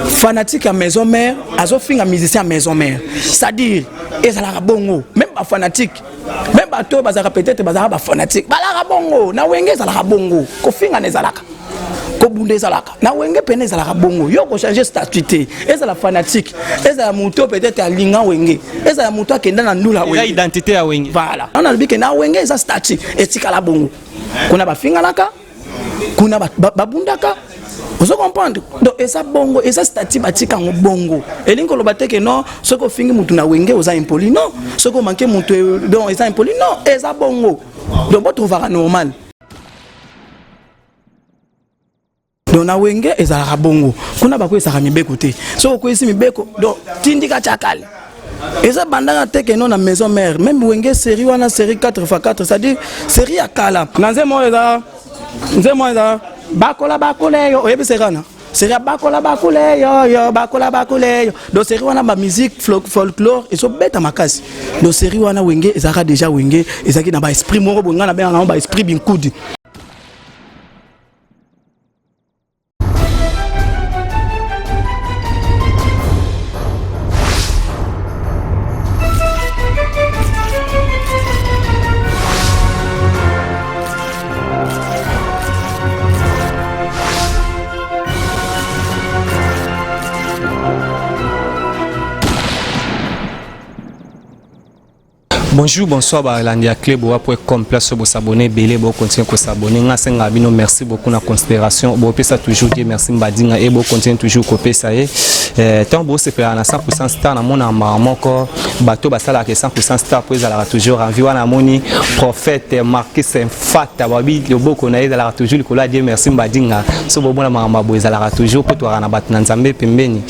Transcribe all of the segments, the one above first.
Fanatique ya maison mère azofinga musicien ya maison mère, c'est-à-dire ezalaka bongo. Même bafanatique, même bato oyo bazalaka peut-être bazalaka bafanatique, balaka bongo. Na Wenge ezalaka bongo, kofingana ezalaka, kobunda ezalaka na Wenge pene, ezalaka bongo. Yo kochange statut te. Ezala fanatique, ezala moto peut-être alinga Wenge, ezala moto akenda na ndula. Wenge identité ya Wenge. Voilà, wana alobi ke na Wenge eza statut etikala bongo. Kuna bafinganaka, kuna babundaka, ozo comprendre? Donc eza bongo, eza statut, batika yango bongo. Elingi koloba te ke non, soki ofingi mutu na Wenge oza impoli, non, soki omanke mutu donc eza impoli, non, eza bongo. Donc botrouvaka normal. Donc na Wenge ezalaka bongo, kuna bakweyisaka mibeko te. Soki okweyisi mibeko, donc tindika tiakale. Eza bandaka te ke non, na maison mère, même Wenge série wana, série 4 x 4, c'est-à-dire série ya kala na nzembo oyo eza, nzembo oyo eza bakola bakola yo, oyebi série wana, série ya bakola bakule yo yo bakola bakule yo. Donc série wana, bamusique folklore ezobeta makasi. Donc série wana Wenge ezalaka déjà, Wenge ezalaki na baesprit moko boye, ngai nabengaka yango baesprit binkudi. Bonjour, bonsoir, balandi ya cleboa.com, place bosabone ebele, bocontinue kosabone. Nga asengaka bino merci beaucoup na considération bopesa toujours Dieu merci Mbadinga e bocontinue toujours kopesa ye. Ntango bosepelaka na 100 star, namona mbaka moko bato basalaka 100 star mpo ezalaka toujours envie wana. Namoni prophète Marquis Fata, babi loboko na ye ezalaka toujours likolo ya Dieu merci Mbadinga. So bomona makambo ya boye ezalaka toujours mpo tozalaka na bato na Nzambe pembeni.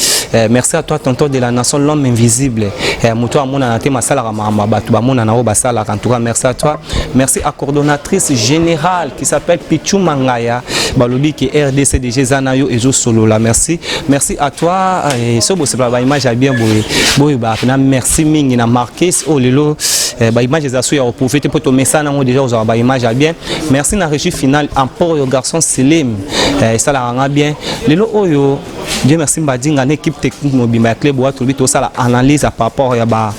Merci à toi, tonton de la nation, l'homme invisible, moto amonana te, masalaka makambo ya bato bamonana oyo basalaka. En tout cas, merci à toi. Merci à coordonnatrice générale qui s'appelle Pichu Mangaya, balobi ke RDC DG eza na yo, ezosolola. Merci, merci à toi. So bosepela baimage ya bien boye boyeba na merci mingi na Marquis oyo lelo baimage eza so ya koprouve te mpo tomesana yango déjà kozwaka baimage ya bien. Merci na régie finale Emporio Garçon Selim, esalaka nga bien. Lelo oyo Dieu merci Mbadinga na équipe technique mobimba ya Club Wa, tolobi tosala analyse par rapport ya ba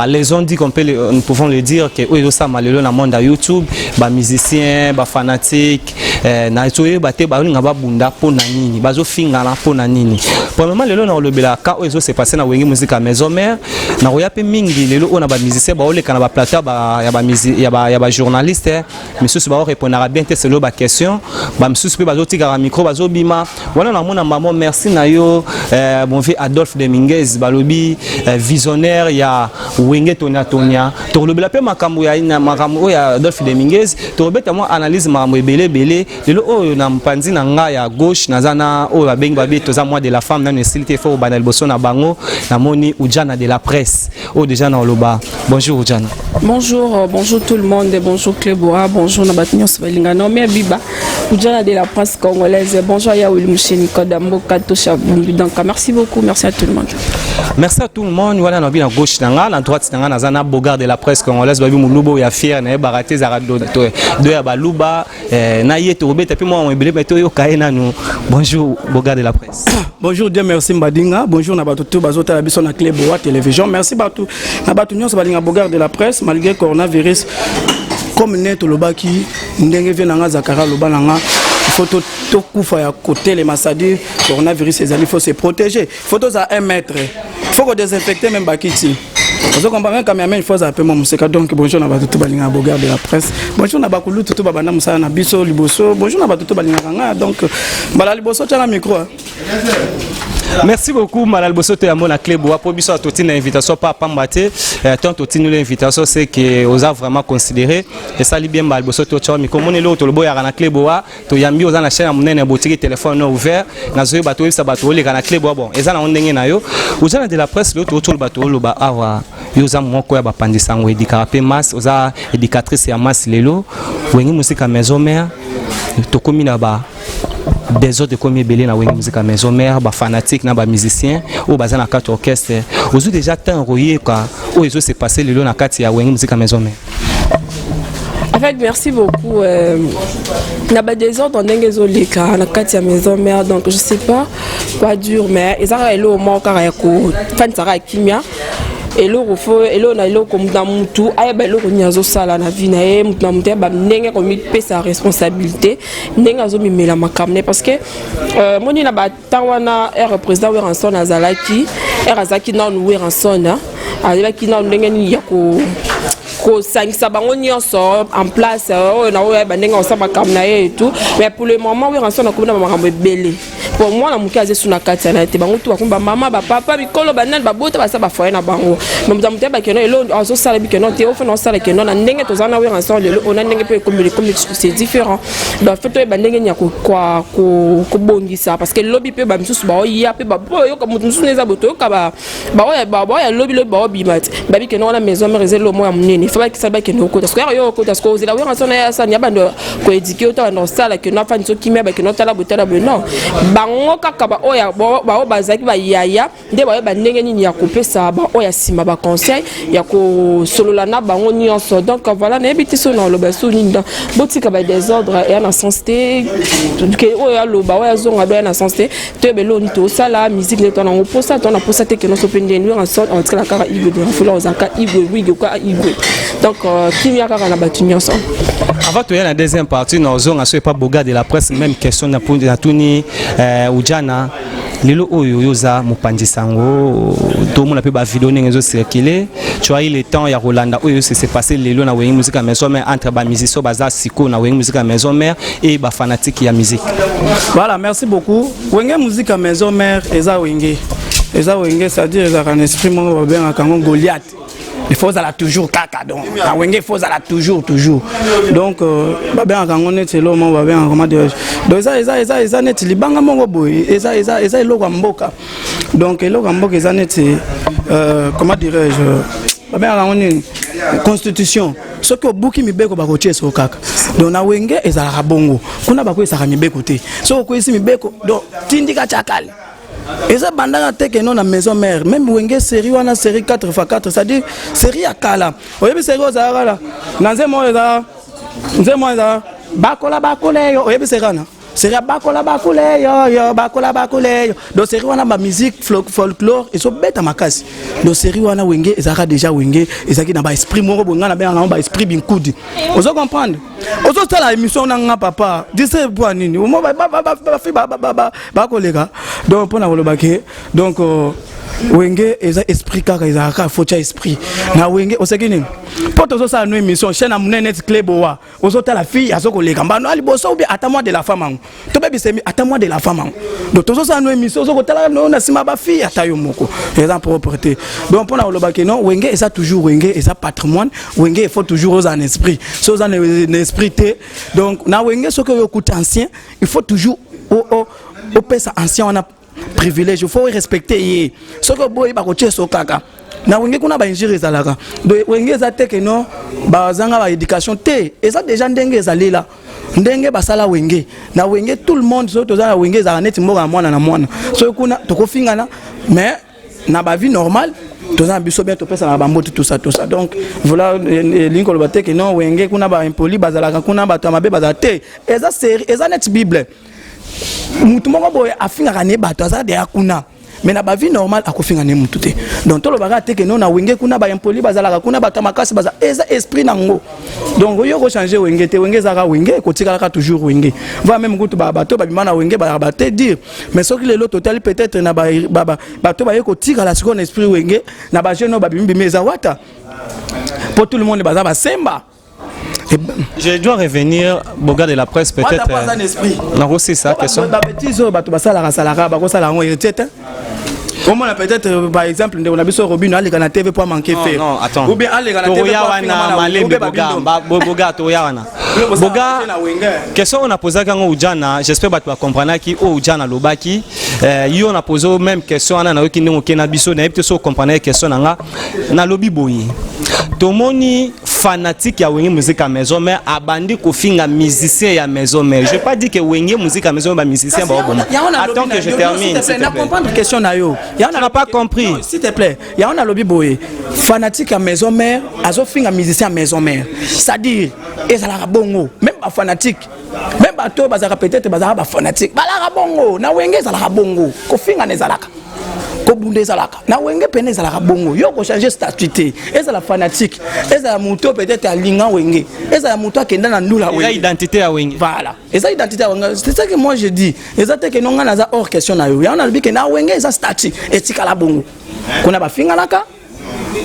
les on dit qu'on peut le, nous pouvons le dire que oyo ezosala lelo na monde ya YouTube, ba musicien, ba fanatique, na toyeba te baolinga babunda mpo na nini, bazofingana mpo na nini. Premièrement, lelo na kolobela ka oyo ezose passe na Wenge Musique ya maison mère. Nakoya mpe mingi lelo oyo na bamusicien baoleka na baplateau ya bajournaliste, misusu baorépondaka bien te selo baquestion, bamisusu mpe bazotikaka micro, bazobima wana. Namona mamo, merci na yo, mon vieux Adolphe Dominguez, balobi visionnaire ya Wenge Tonia Tonia. Tokolobela mpe makambo ya makambo oyo ya Adolphe Dominguez, tokobeta mwa analyse, makambo ebele ebele. Lelo oyo na mopanzi na ngai ya gauche naza na oyo babengi babi toza mois de la femme, nano esili te, fo kobanda liboso na bango. Namoni Ujana de la presse oyo déjà na oloba. Bonjour Ujana. Bonjour, bonjour tout le monde, bonjour Cleboa, bonjour na bato nyonso balinga Naomi Abiba, Ujana de la presse congolaise, bonjour Yaouli Moucheni Kodamboka Tosha Bumbi. Donc merci beaucoup, merci à tout le monde. Merci à tout le monde. Wana na bi na gauche na nga, na droite na nga naza na Bogard de la presse congolaise, babi mulubo ya fier na yebaka te ezalaka do ya baluba, na ye tokobeta mpe mwa ebele me toyoka ye nanu. Bonjour Bogard de la presse. Bonjour Dieu merci Mbadinga, bonjour na bato tout bazotala biso na Clé Boa Télévision. Merci bato na bato nyonso balinga Bogard de la presse malgré coronavirus. Comme ne tolobaki ndenge vie na nga Zakara aloba na nga, il faut tokufa ya kotelema, c'est-à-dire coronavirus ezali, il faut se protéger, il faut tozala 1 mètre, il faut kodésinfecter même bakiti, ozo comprendre? Même cameraman, il faut azala mpe mwa moseka. Donc bonjour na bato to balingaka Bogard de la presse, bonjour na bakulutu to babanda mosala na biso liboso, bonjour na bato to balingaka nga. Donc mbala liboso tianga micro. Merci beaucoup. Mbala liboso toyambo na Clé Boa mpo biso totina invitation pa pamba te. Tant totindeli invitation, c'est que oza vraiment considéré, esali bien. Mbala liboso totya micro, moni eloko toloboyaka na Clé Boa, toyambi oza na chaîne ya monene, botiki téléphone no ouvert, nazoyeba toyebisa bato oleka na Clé Boa. Bon, eza nango ndenge na yo oza na de la presse. Lelo totoloba, toloba awa, yo oza moko ya bapandisa yango, éduquaka mpe masse, oza éducatrice ya masse. Lelo Wenge Musique Maison Mère, tokomi na ba désordre ekomi ebele na Wenge Musique Maison Mère, bafanatique na bamusicien oyo baza na kati orchestre. Ozwi déjà temps koyeka oyo ezose passe lelo na kati ya Wenge Musique Maison Mère? En En fait, merci beaucoup. Na ba désordre ndenge ezoleka na kati ya maison mère, donc je sais pas quoi dire, mais ezaka eloko moko kaka ya kofandisaka ya kimia. Eloko fo eloko na eloko na mutu ayeba eloko nini azosala na vie na ye. Mutu na mutu ayeba ndenge komipesa responsabilité, ndenge azomimela makambo na ye, parce que moni na batemps wana, ere président Werrason azalaki, ere azalaki nanu Werrason, ayebaki nanu ndenge nini ya ko kosangisa bango nyonso en place, oyo na oyo ayeba ndenge akosala makambo na ye et tout. Mais pour le moment, Werrason akomi na bamakambo ebele. Po mwana moke aza esu na kati ya na ye te. Bango tu bakomi bamama, bapapa, mikolo, banani, babota, basala bafoyer na bango. Mais moto ya moto ayeba keno elo azosala bikeno te, ofana osala keno na ndenge toza na Werrason lelo, ona ndenge mpe ekomi ekomi, c'est différent. Donc faut toyeba ndenge nini ya kobongisa, parce que lobi mpe bamisusu baoya mpe oyoka moto mosusu eza boye, toyoka baoya lobi lobi baobima te. Babi keno wana maison mère eza eloko moko ya monene, faut bakisa bakende okota. Soki yaka yo okota, soki ozela Werrason na ye asani ya bando koéduquer yo to bando kosala keno afandi so kimia, bakende otala boye, tala boye. Non, bango kaka baoyo baoyo bazalaki bayaya nde bayeba ndenge nini ya kopesa baoyo ya nsima baconseil, ya kosolola na bango nyonso. Donc voilà, nayebi te so na oloba so nini. Donc botika badésordre, eya na sens te. Ke oyo aloba, oyo azonga do, eya na sens te. Toyeba eloko nini tosala musique nde to nango posa to na posa te. Keno so mpe ndeni Werrason otikala kaka Igwe de la Fola, ozalaka Igwe wige ka Igwe. Donc kimia kaka na bato nyonso. Avant toya na deuxième partie, na ozonga so epa Boga de la Presse, même question natuni Ujana. Lelo oyo oyo oza mopanzi sango, tomona mpe bavideo ndenge ezocircule. Tu as eu le temps ya kolanda oyo se passé lelo na Wenge Musique ya Maison Mère, entre bamusicien baza sikoyo na Wenge Musique ya Maison Mère et bafanatique ya musique? Voilà, merci beaucoup. Wenge Musique ya Maison Mère eza Wenge, eza Wenge, c'est-à-dire ezalaka na esprit moko babengaka yango Goliath. Il faut ozala toujours kaka. Donc na Wenge, il faut ozala toujours, toujours. Donc babengaka yango neti eloko moko babengaka, comment dirais-je, donc eza neti libanga moko boye, eza eloko ya mboka. Donc eloko ya mboka eza neti comment dirais-je, babengaka yango nini, constitution. Soki obuki mibeko, bakotia eso kaka. Donc na Wenge ezalaka bongo. Kuna bakoyesaka mibeko te. Soki okweyisi mibeko, donc tindika tiakale. Eza bandaka te keno na maison mère, même Wenge série wana, série 4 x 4, c'est-à-dire série ya kala. Oyebi série ozalaka kala na nzembo oyo, eza nzembo oyo eza bakola bakula eyo. Oyebi série wana, série ya bakola bakula eyo yo, bakola bakula eyo. Donc série wana, bamusique folklore ezobeta makasi. Donc série wana, Wenge ezalaka déjà Wenge, ezalaki na baesprit moko boye. Ngai nabengaka yango baesprit binkudi. Ozo comprendre? Ozosala émission na nga, papa dise po nini bafi bakoleka. Donc mpona koloba ke donc Wenge eza esprit kaka, ezalaka faut tia esprit na Wenge. Oseki nini? Mpo tozosala no émission, chaîne ya monene neti Cleboa, ozotala fille azokoleka mbano ya liboso, ubie ata mois de la femme yango tobebisemi, ata mois de la femme yango. Donc tozosala no émission, ozokotala no na nsima bafille, ata yo moko, eza propre te. Donc mpona koloba ke non, Wenge eza toujours Wenge, eza patrimoine. Wenge, il faut toujours oza na esprit. So oza na esprit te, donc na Wenge, soki oyo okuta ancien, il faut toujours opesa ancien wana privilège, il faut respecter ye. Soki oboyi, bakotia so kaka na Wenge. Kuna bainjure ezalaka. Donc Wenge eza te ke non, bazanga baéducation te. Eza déjà ndenge ezalela, ndenge basala Wenge. Na Wenge, tout le monde, soki toza na Wenge, ezalaka neti mboka ya mwana na mwana. Soki kuna tokofingana, mais na bavie normale toza na biso bien, topesaka bambote, tout ça, tout ça. Donc voilà, elingi koloba te ke non, Wenge kuna baimpoli bazalaka, kuna bato ya mabe bazala te. Eza série, eza neti Bible. Mutu moko boye afingaka ne bato, aza deya kuna, mais na bavie normale akofinga ne mutu te. Donc tolobaka te ke no, na Wenge kuna baimpoli bazalaka, kuna bato ya makasi baza. Eza esprit nango. Donc oyo kochange Wenge te. Wenge ezalaka Wenge, ekotikalaka toujours Wenge. Va même kutu bato babima na Wenge bazalaka bate dire. Mais soki lelo totali, peut-être na bato baye kotikala sikoyo na esprit Wenge, na bajeune oyo babimibimi, eza Wata, po tout le monde baza basemba. Je dois revenir, Boga de la Presse, peut-être. Euh, ça, question. Babêtise oyo bato basalaka salaka, bakosala yango héritier te. Omona peut-être, par exemple, ndeko na biso Robino aleka na TV po amanke fait. Non, attends. Ou bien aleka na TV. Wana malembe, Boga, Boga, toya wana. Boga, question on a posé yango Ujana, j'espère bato bacomprendaki oyo Ujana alobaki. Yo na pose même question wana, nayoki ndenge okei na biso, nayebi te so ocomprendre question na nga. Nalobi boye, tomoni Fanatique ya Wenge Musica Maison Mère abandi kofinga musicien ya Maison Mère. Je pas dit que Wenge Musica Maison Mère ba musicien ba oboma. Attends que je termine, s'il te Na plaît. comprendre question na yo. Tu n'as pas compris. Non, s'il te plaît. Yango nalobi boye, fanatique ya Maison Mère azofinga musicien ya Maison Mère, c'est-à-dire ezalaka bongo. Même bafanatique, même bato oyo bazalaka, peut-être bazalaka bafanatique, balaka bongo. Na Wenge ezalaka bongo, kofingana ezalaka, kobunda ezalaka na Wenge pene, ezalaka bongo. Yo kochange statut te. Ezala fanatique, ezala moto oyo peut-être alinga Wenge, ezala moto akenda na ndula Eza Wenge. Identité ya Wenge. Voilà, eza identité ya Wenge. C'est ça que moi je dis. Eza te ke no ngai naza hors question na yo. Yango nalobi ke na Wenge eza statut, etikala bongo. Kuna bafinganaka,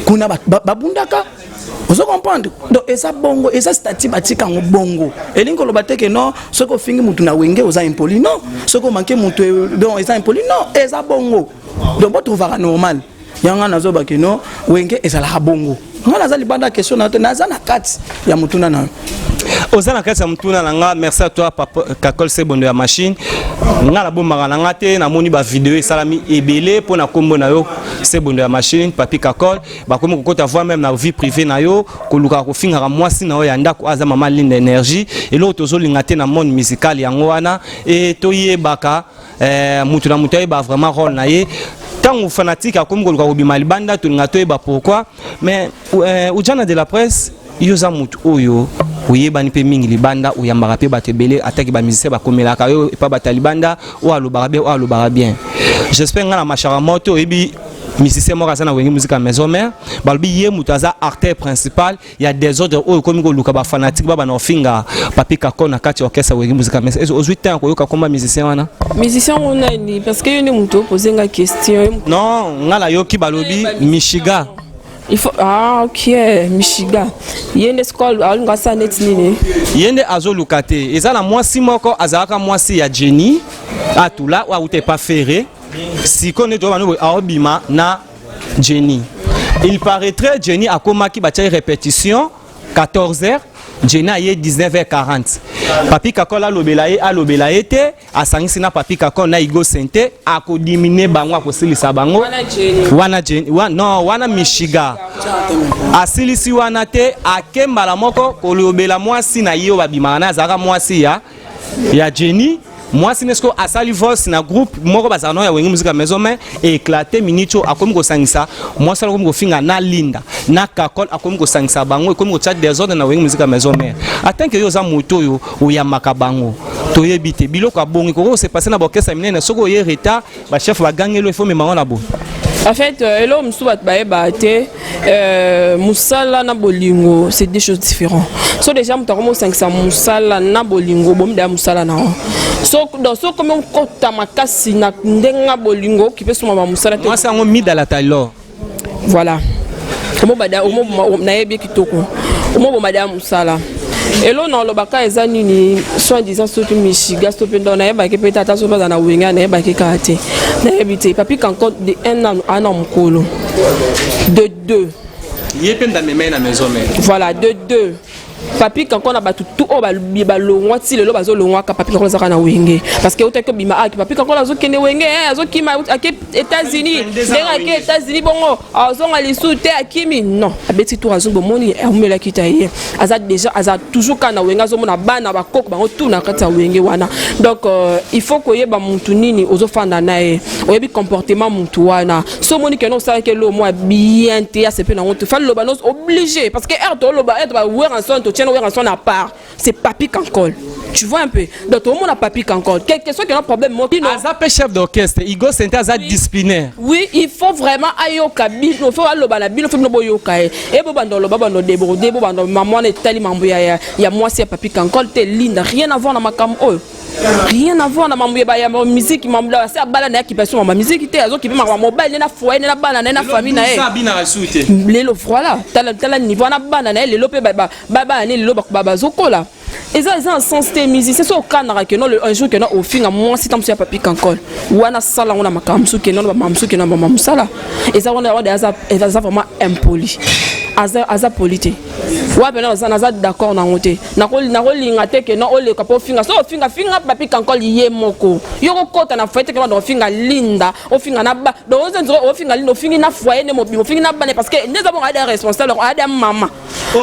kuna babundaka, ozo comprendre? Donc eza bongo, eza statut, batika yango bongo. Elingi koloba te ke non, soki ofingi mutu na Wenge oza impoli, non, soki omanke mutu, donc eza impoli, non. Eza bongo, donc botrouvaka normal. Yango ngai nazoba ke non, Wenge ezalaka bongo. Ngai naza libanda question na yo te, naza na kati ya motuna na yo. Oza na kati ya motuna na nga. Merci à toi, papa Kakol Sebondo ya machine. Nga nabombaka na nga te. Namoni bavideo esalami ebele mpo na nkombo na yo, Sebondo ya machine, Papi Kakol. Bakomi kokota voire même na vie privée na yo, kolukaka kofingaka mwasi na yo ya ndako, aza mama Linda Énergie. Eloko tozolinga te na monde musical yango wana. E toyebaka mutu na mutu ayeba vraiment rôle na ye. Ntango fanatique akomi koluka kobima libanda, tolinga toyeba pourquoi. Mais Ujana de la presse, yo oza motu oyo oyebani mpe mingi libanda, oyambaka mpe bato ebele, ataki bamusicien bakomelaka yo epa bato ya libanda, oyo alobaka bien, oyo alobaka bien. J'espère ngai na mashaka moto oyebi musicien moko aza na Wenge Musica Maison Mère, balobi ye moto aza acteur principal ya désordre oyo ekomi koluka bafanatique babana kofinga Papi Kako na kati ya orchestre Wenge Musica Maison. Ozwi temps ya koyoka komba musicien wana? Musicien ngo nani? Parce que yo nde moto opose nga question. Non, ngai nayoki balobi Michiga. Il faut, ah ok, Michiga ye nde sikoyo alinga asala neti nini? Ye nde azoluka te. Eza na mwasi moko azalaka mwasi ya Jenny Atula, oyo awuta epa Ferre. Sikoyo nde toyeba boye aobima na Jenny. Il paraîtrait Jenny akomaki, batiaki répétition 14 heures, Jenny aye 19h40. Papi Kakol alobela ye, alobela ye te. Asangisi na Papi Kakol na Igo Sente, akodimine bango, akosilisa bango. Wana Jenny. Wana Jenny wa, non, wana Michiga. Asilisi wana te, ake mbala moko kolobela mwasi na ye oyo babimaka na, azalaka mwasi ya Jenny. Mwasi ne siko asali voice na groupe moko bazala nao ya Wenge Musica Maison Mère, éclaté minute oyo. Akomi kosangisa mwasi wana, akomi kofinga na Linda na Kakol, akomi kosangisa bango, ekomi kotia désordre na Wenge Musica Maison Mère. Atant que yo oza moto oyo oyambaka bango, toyebi te biloko abongi koki kose passer na baorchestre minene. Soki oye retard, bachef bagangeli, il faut mema ngo na boye. En fait, eloko mosusu bato bayebaka te, mosala na bolingo, c'est deux choses différentes. So déjà moto akomi osangisa mosala na bolingo, bomi daya mosala na yo. So donc so okomi okota makasi na ndenge ya bolingo, okipe soma bamosala te. Mwasi yango Midala Taylor. Voilà, omobada nayebi kitoko, omoboma daya mosala. Elo na olobaka eza nini? Soit disant soki Michiga so mpe ndo nayebaki mpe tata so mpe aza na Wenge, nayebaki kaka te, nayebi te. Papi Kanko, de un an ana mokolo, de deux Ye mpe ndamema ye na Maison Mère. Voilà, de deux, Papi Kanko na bato tu oyo balongwa ti lelo bazolongwaka, Papi Kanko azaka na Wenge, parce que outaki obima aki Papi Kanko azokende Wenge, azokima, ake États-Unis. Ndenge ake États-Unis bongo, azonga lisu te, akimi. Non, abeti tour, azongi. Bomoni amumelaki ta ye, aza déjà, aza toujours kaka na Wenge, azomona bana bakoko bango tu na kati ya Wenge wana. Donc il faut koyeba mutu nini ozofanda na ye, oyebi comportement mutu wana. So omoni kende osalaki elo mwa bien te, asepe nango te, fali loba no obligé, parce que aire toloba, aire ba Werrason, totiana Werrason à part, c'est Papi Kankol, tu vois un peu? Donc tomona Papi Kankol, quelque soit qu'il y a un problème moko. Aza mpe chef d'orchestre, Igo Sente aza disciplinaire. Oui, il faut vraiment ayoka bino, faut aloba na bino, faut bino boyoka ye. E bobanda oloba, banda déborde, bobanda mama wana etali mambo ya mwasi ya Papi Kankol te, Linda, rien à voir na makambo oyo, rien à voir na mambo ya musique. Mambo ase abala na ye, akipa so mama musique te, azokipe makambo mobali ne na foyer ne na bana na ye na famille na ye. Abinaka su te. Lelo voilà, tala, tala niveau wana, bana na ye lelo mpe bana ne lelo bazokola. Eza un sens te. Musicien so okanaka keno un jour keno ofinga mwasi ta mosu ya Papi Kankol wana, sala yango na makambo mosusu, keno na bamama mosusu, keno na bamama mosala eza wana. Wana aza vraiment impoli, aza poli te. Wapi na naza d'accord nango te. Nakolinga te ke non, oleka mpo ofinga. So ofinga, finga Papi Kankol ye moko. Yo kokota na foyer te ke banda ofinga Linda, ofinga na ba. Donc ozonzela ofinga Linda, ofingi na foyer nde mobima, ofingi na bana, parce que nde eza bongo. Ada responsable, ada mama.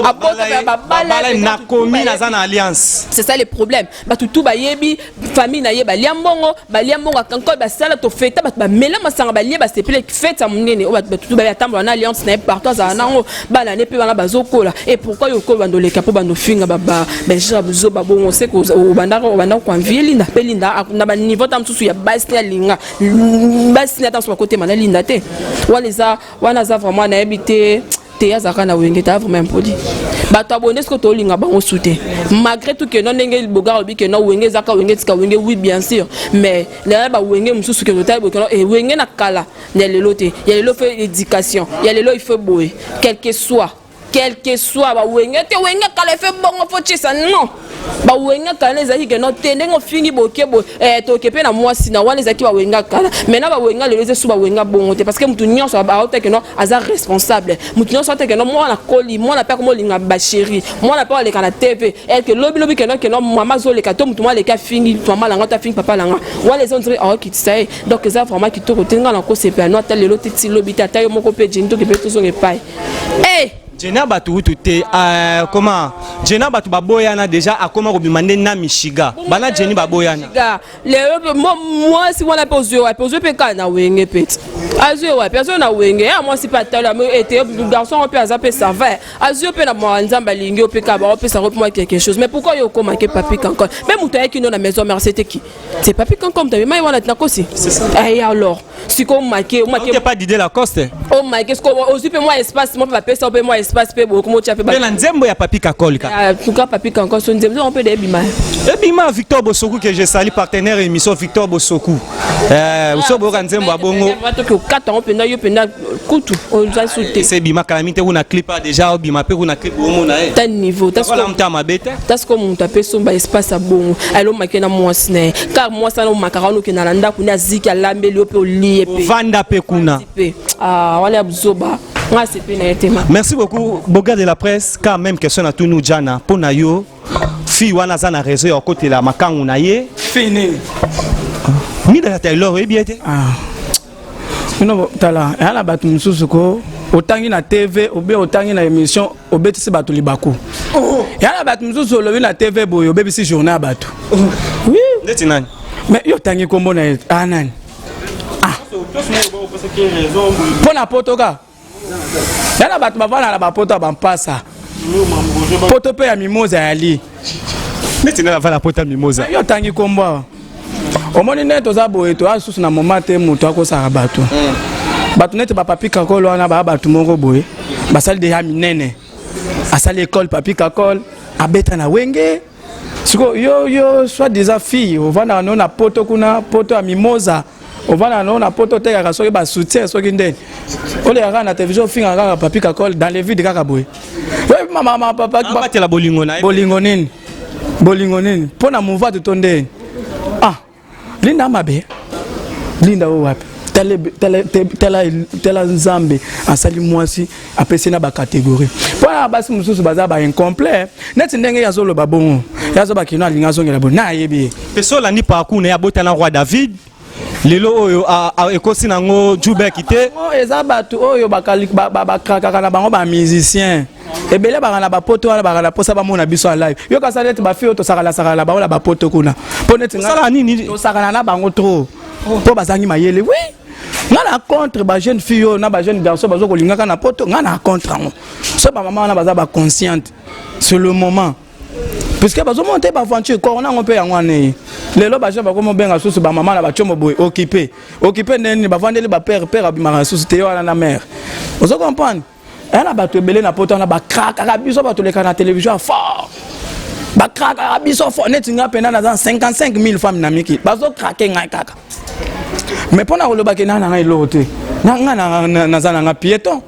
Abota nakomi, naza na alliance. C'est ça le problème. Bato tu bayebi famille na ye, balia mbongo, balia mbongo akankol, basala tofeta, bato bamela masanga, balie, basepele, fête ya monene oyo. Bato tu bayebi, atambola na alliance na ye partout, azala nango, bana ne mpe wana bazokola. Et pourquoi yo okoyo bando oleka mpo bando ofinga bagenre buzoba bongo? Se obandaka obanda koenvie Linda mpe Linda na baniveau ta mosusu ya basi ne alinga basi ne ata mosusu bakotema na Linda te. Wana eza, wana aza vraiment, nayebi te te, azalaka na Wenge ta vraiment impoli. Bato ya boye nde soki tolinga bango su te, malgré tout ke no ndenge Bogar alobi ke no Wenge ezaka Wenge, tika Wenge, oui, bien sûr, mais lelo bawenge mosusu ke totali boye ke no e Wenge na kala ya lelo te. Ya lelo faut éducation, ya lelo il faut boye, quel que soit bawenge te. Wenge kala efe bongo, faut tiesa non. Bawenge kala ezalaki ke no te, ndenge ofingi boke boye, toke mpe na mwasi na wana. Ezalaki bawenga kala. Maintenant bawenga lelo eza su bawenga bongo te, parce que motu nyonso aota ke no aza responsable. Motu nyonso aota ke no mwana koli, mwana mpe akomolinga bachéri, mwana mpe aleka na TV eke lobi lobi ke no mama azoleka to motu mwa aleki, afingi mama langa to afingi papa langa, wana eza ondire aokitisa ye. Donc eza vraiment kitoko te. Nga nakosepela no ata lelo te, ti lobi te, ata yo moko mpe jeni toke mpe tozonga epai. Jena bato kutu te, comment Jena bato baboyana déjà, akoma kobima nde na Mishiga, bana Jeni baboyana. Lelo mpe mwasi wana mpe ozwi wapi? Ozwi mpe kaka na Wenge mpe ti azwi wapi? Azwi na Wenge ya mwasi mpe atali ete garçon mpe aza mpe ça va, azwi mpe na mwa Nzambe alingi yo mpe kaka baopesaka mpe mwa quelque chose. Mais pourquoi yo okomake Papi Kankol? Mpe moto ayaki no na maison mère, c'était qui? C'est Papi Kankol moto abema ye wana. Nakosi et alors sikoyo omake omake pas Didier Lacoste. Omake sikoyo, ozwi mpe mwa espace mo mpe bapesa mpe mwa espace mpe boye komotya mpe mpe na nzembo ya Papi Kakol ka. En tout cas Papi Kankol so nzembo nzembo mpe de ebima. Ebima. Victor Bosoku que je salue, partenaire émission, Victor Bosoku, so boyoka nzembo ya bongo. Toki okata yango mpenza, yo mpenza kutu oza su te. Se ebima kala mingi te. Kuna clip déjà obima mpe, kuna clip omona ye. Ta niveau. Ta mabe te. Ta sikoyo moto apesi ba espace ya bongo, alomaki na mwasi na ye kaka. Mwasi wana omakaka wana, okenda na ndako nde aziki, alambeli yo mpe, olie mpe. Ovanda mpe kuna. Mpe wana ya buzoba, nga asepe na ye te ma. Merci beaucoup, Bogar de la presse. Quand même question na tunu jana mpo na yo, fille wana aza na réseau ya kokotela makangu na ye. Fille nini? Mida ya Taylor, oyebi ye te? Bino tala, eya na bato mosusu ko otangi na TV obe otangi na émission, obetisi bato libaku. Eya na bato mosusu olobi na TV boye, obebisi journée ya bato. Oui. Neti nani? Mais yo otangi nkombo na ye, ah nani? Ah, mpo na poto ka ya na bato bavanda na bapoto ya bampasa, poto mpe ya mimoza yali. Neti nani avanda poto ya mimoza? Yo otangi nkombo awa, omoni nde toza boye, toya lisusu na moma te. Moto akosaka bato, bato neti bapapi Kakol wana, baya bato moko boye basali deja minene, asali école. Papi Kakol abeta na Wenge. Sikoyo yo soit disant fille, ovandaka no na poto kuna, poto ya mimoza, ovandaka no na poto, otekaka soki basoutien soki ndeni, oleka kaka na télévision, ofingaka kaka Papi Kakol dans le vide kaka boye. Mama papa. Abatela bolingo na ye. Bolingo nini? Bolingo nini? Mpo na movate to ndeni? Ah, Linda mabe, Linda oyo wapi? Tala, Nzambe asali mwasi, apesi na bacatégorie mpo na basi mosusu baza baincomplet. Neti ndenge ye azoloba bongo, ye azoba kino alingi azongela boye, na ayebi ye. Mpe so olandi parcours na ye, abota na Roi David. Lelo oyo ekosi nango Jubek te. Eza bato oyo bakrakaka na bango, bamusicien ebele baka na bapoto wana, baka na mposa bamona biso ya live. Yo kasa neti bafille oyo tosakala-sakala na bango na bapoto kuna, mpo neti nini? Tosakana na bango trop mpo bazangi mayele. Oui, nga na contre bajeune fille oyo na bajeune garçon bazo kolingaka na poto. Nga na contre yango. So bamama wana baza baconsciente sur le moment, puisque bazomona te baaventure corona yango mpe yango wana ye. Lelo bajeune bakomi obenga susu bamama na batiomo boye, occupé, occupé ndeni, bavandeli bapère, père abimaka susu te, ye wana na mare. Ozo comprendre? Eya na bato ebele na poto wana bakrakaka biso, bato leka na télévision ya fort, bakrakaka biso fort. Neti nga mpena naza 55 000 femme na miki, bazokrake ngai kaka. Mais mpo na kolobaki na nanga eloko te, nga naza nanga piéton.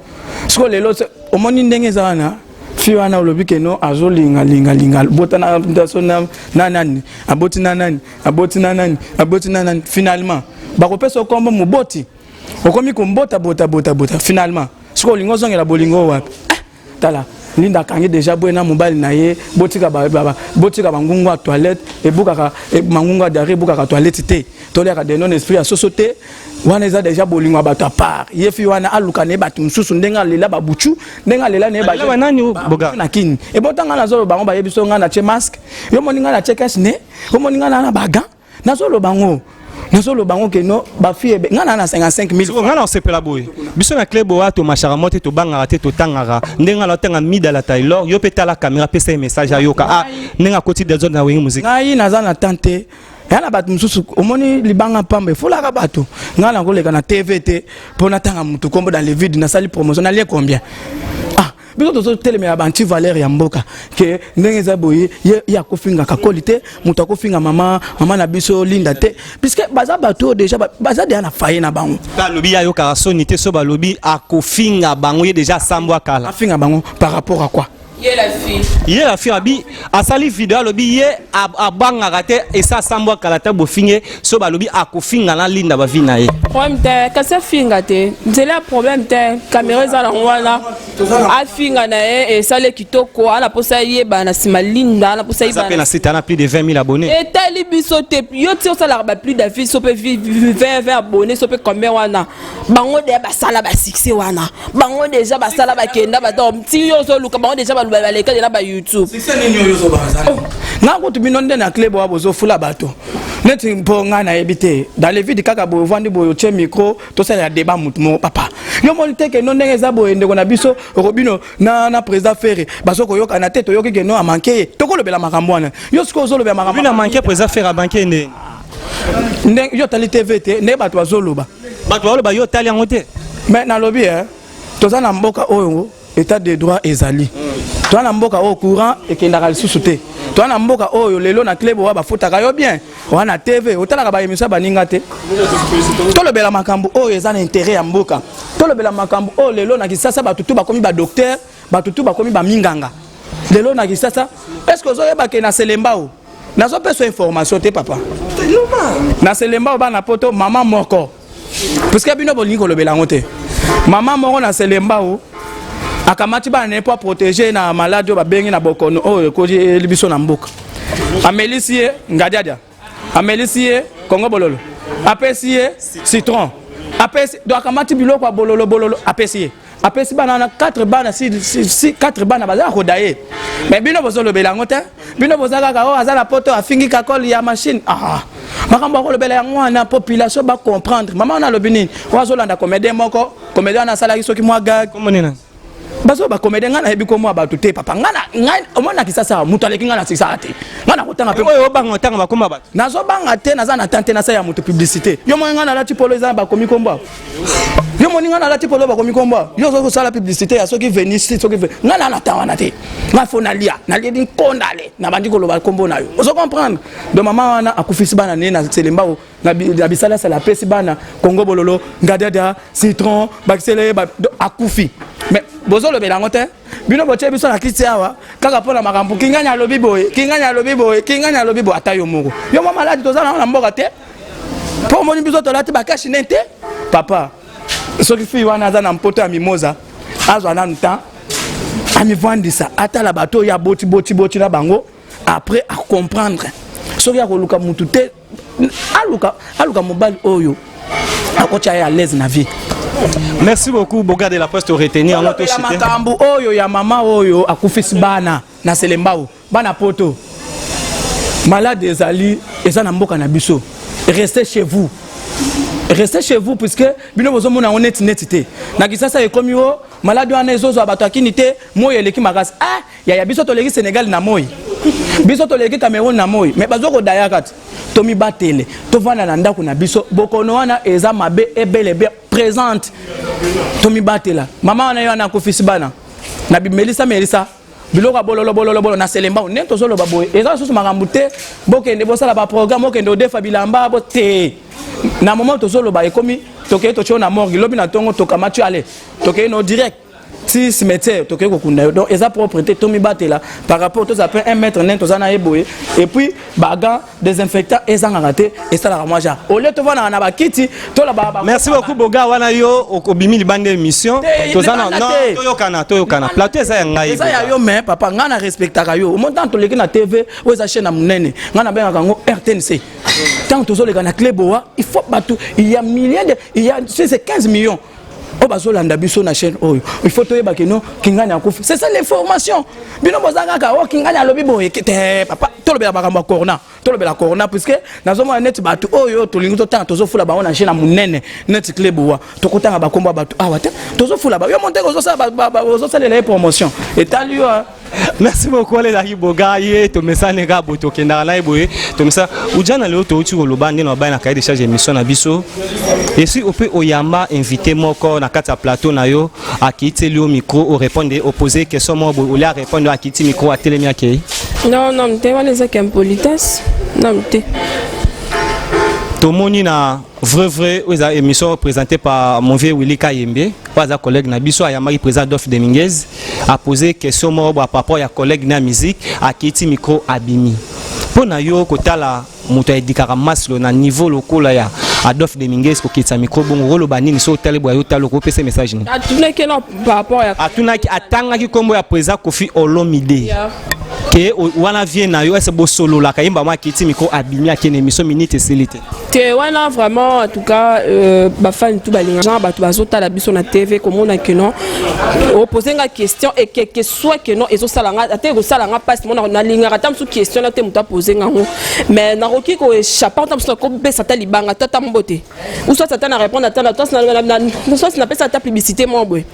Sikoyo lelo omoni ndenge eza wana, fi wana olobi keno azolinga linga linga, bota na nani, aboti na nani, aboti na nani, aboti na nani, finalement bakopesa okombo moboti, okomi kombota bota bota bota. Finalement sikoyo olingi ozongela bolingo oyo wapi? Ah, tala. Linda akangi déjà boye na mobali na ye. Botika botika bangungu ya toilette ebukaka, mangungu ya diarrhée ebukaka toilette te. Toliaka de non esprit ya soso te. Wana eza déjà bolingo ya bato. À part ye, fi wana aluka na ye bato mosusu, ndenge alela babuchu, ndenge alela na ye. Alela banani o, Boga? Na kini ebotanga, nazoloba bango bayebi so ngai natie masque. Yo moni ngai natie cache-nez, omoni ngai na baga. Nazoloba ngo, nazoloba ngo keno bafille ebe ngai na 55 000. Siko ngai na osepela boye, biso na club oyo tomashaka mo te, tobangaka te, totangaka ndenge ngai naotanga Mida la Taylor. Yo mpe tala caméra, pesa ye message ayoka. Ah, ndenge akoti désordre na Wenge Musique. Ngai naza na temps te ya na bato mosusu. Omoni libanga pamba efulaka bato. Ngai nakoleka na TV te mpo natanga motu kombo dans le vide. Nasali promotion, nalie combien? Ah, biso tozotelemela ba antivaleur ya mboka ke ndenge eza boye. Ye akofingaka koli te, moto akofinga mama na biso Linda te, puisque baza bato oyo déjà baza deya na faye na bango. Mpe alobi ye ayokaka soni te. So balobi akofinga bango, ye déjà asambwa kala. Afinga bango par rapport à quoi? Ye la fille. Ye la fille abi asali video, alobi ye abangaka te, esa asambwa kala te. Bofinge, so balobi akofinga na Linda, bavi na ye. Problème te, kasi afinga te, nzela ya problème te. Caméra eza nango wana, afinga na ye, esali kitoko. Ana mposa yeba na nsima Linda, ana mposa. Aza mpe na site, ana plus de 20 000 abonnés. Etali biso te. Yo ti osalaka ba plus d'avis, so mpe 20 abonnés, so mpe combien wana, bango deya basala basuccès wana. Bango déjà basala, bakenda bato ti yo ozoluka. Bango déjà baloba, baleka na ba YouTube. Succès nini oyo ozobazala nga kutu? Bino nde na club oyo bozofula bato neti mpo ngai nayebi te. Dans le vide kaka boye, ovandi boye, otie micro, tosalela débat motu moko. Papa, yo moni te keno ndenge eza boye, ndeko na biso Robino na président Ferre bazokoyokana te. Toyoki keno amanke ye, tokolobela makambo wana. Yo sikoyo ozolobela makambo. Bino amanke président Ferre, amanke nde. Ndenge yo otali TV te, ndenge bato bazoloba. Bato baloba, yo otali yango te. Mais nalobi eh, toza na mboka oyo état de droit ezali. Toza na mboka oyo courant ekendaka lisusu te. Toza na mboka oyo lelo na club oyo bafutaka yo bien. Wana TV otalaka baémission ya baninga te. Tolobela makambo oyo eza na intérêt ya mboka. Tolobela makambo oyo lelo na Kisasa bato tu bakomi badocteur, bato tu bakomi baminganga. Lelo na Kisasa, est ce que ozoyeba ke na Selembao, nazopesa information te papa, na Selembao bana poto, mama moko, puisque bino bolingi kolobela yango te, mama moko na Selembao akamati bana na ye mpo aprotéger na maladi oyo babengi na bokono oyo ekoli biso na mboka. Amelisi ye ngadiadia, amelisi ye kongo bololo, apesi ye citron, apesi donc akamati biloko ya bololo bololo, apesi ye, apesi bana wana 4 bana, si 4 bana baza koda ye. Mais bino bozolobela yango te. Bino boza kaka oyo aza na poto, afingi kakole ya machine. Ah, makambo akolobela yango wana, population bacomprendre. Mama wana alobi nini? Oyo azolanda comédien moko, comédien wana asalaki soki mwa gag. Kombo nini? Bazo bacomédien, ngai nayebi kombo ya bato te papa. Ngai omoni na Kisasa, moto aleki ngai na Kisasa te. Ngai nakotanga mpe. Oyo obanga otanga bakoma bato. Nazobanga te, naza na tante nasala ya moto publicité. Yo moni ngai nalati polo eza na bakomi kombo awa. Yo moni ngai nalati polo bakomi kombo awa. Yo ozoki kosala publicité ya soki venisi, soki ngai na ta wana te. Ngai fo nalia, nalieli nkondale, nabandi koloba kombo na yo. Ozo comprendre? Donc mama wana akufisi bana ne na Selembao na bisalasala, apesi bana kongo bololo, ngadada, citron, bakisele ye, akufi. Mais bozolobela yango te. Bino botie biso na kiti awa kaka mpo na makambo Kingani alobi boye, Kingani alobi boye, Kingani alobi boye. Ata yo moko, yo mwa maladi toza nango na mboka te, mpo omoni biso tolati bacache-nez te. Papa, soki fille wana aza na mpoto ya mimoza, azwa nanu temps, amivandisa, atala bato oyo aboti boti boti na bango, après acomprendre. Soki akoluka mutu te, aluka, aluka mobali oyo akotia ye à l'aise na vie. Merci beaucoup, Boga de la Poste, retenir yango. Tolobela makambo oyo ya mama oyo akufisi bana na Selembao. Bana poto, malade ezali, eza na mboka na biso. Restez chez vous, restez chez vous, puisque bino bozomona yango neti neti te. Na Kisasa ekomi o maladi wana ezozwa bato akini te. Moi eleki makasi. Ah yaya, biso toleki Sénégal na moi, biso toleki Cameroun na moi, mais bazo kodayaka te. Tomibatele, tovanda na ndako na biso. Bokono wana eza mabe ebele présente, tomibatela. Mama wana, ye wana akufisi bana na bimelisa melisa biloko ya bololo bololo bolo na Selembao. Ndenge tozoloba boye, eza lisusu makambo te. Bokende bosala baprogramme, okende odefa bilamba bo te. Na moment tozoloba, ekomi tokei, totio na morgue. Lobi na ntongo tokamati, ale tokei no direct. Ti cimetière tokoki kokunda yo. Donc eza propre te. Tomibatela par rapport, tozala mpe 1 mètre ndenge toza na ye boye, et puis bagants désinfectant ezangaka te. Esalaka mwa genre au lieu tovandaka na bakiti tolaba. Merci beaucoup, Boga. Wana yo obimi libanda émission. Toza na, non, toyokana, toyokana, plateau eza ya ngai. Eza ya yo, mais papa, ngai na respectaka yo. Omo ntango toleki na TV oyo eza chaîne ya monene, ngai nabengaka yango RTNC. Ntango tozoleka na Clé Boa, il faut bato, il y a milliers de, il y a, c'est 15 millions oyo bazolanda biso na chaîne oyo. Il faut toyeba ke no Kingani akufi, c'est ça l'information. Bino boza kaka o Kingani alobi boye te. Papa, tolobela makambo ya corona, tolobela corona, puisque nazomona neti bato oyo tolingi totanga, tozofula bango na chaîne ya monene neti Clé Boa. Tokotanga bakombo ya bato awa te, tozofula ba yo monteke ozosalela ye promotion, etali yo. Merci beaucoup. Alelaki Boga ye, tomesani kaka boye, tokendaka na ye boye, tomesa ujana. Lelo touti koloba nde na baye na cahier de charge émission na biso. Esi ope oyamba invité moko na kati ya plateau na yo, akiteli yo micro, orépondre, opose question moko boye, olia répondre, akiti micro, atelemi, akei? Non, non te, wana ezaki impolitesse, non te. Tomoni na Vrai Vrai, oyo eza émission présentée par mon vieux Willy Kayembe, oyo aza collègue na biso, ayambaki président Adolphe Dominguez, apose question moko boye par rapport ya collègue na musique, akiti micro, abimi. Mpo na yo, kotala moto ayedikaka maslo na niveau lokola ya Adolphe Dominguez kokitisa micro bongo, koloba nini? So otali boye, otali, okopesa message nini? Atunaki no par rapport ya Atunaki, atangaki nkombo ya président Kofi Olomide. Ke wana vie na yo ese bosololaka, yemba mwa, akiti micro, abimi, akende émission, minute esili te. Te, wana vraiment, en tout cas, bafani tu balinga genre bato bazotala biso na TV, komona ke non, opose nga question et quelque soit ke non, ezosala nga ate, ekosala nga mpasi. Mona nalingaka ata mosu question na te, moto apose nga ngo, mais nakoki koéchappe ata mosu, nakopesa ata libanga to ata mbote ou soit ata na répondre ata soit napesa ata publicité moko boye,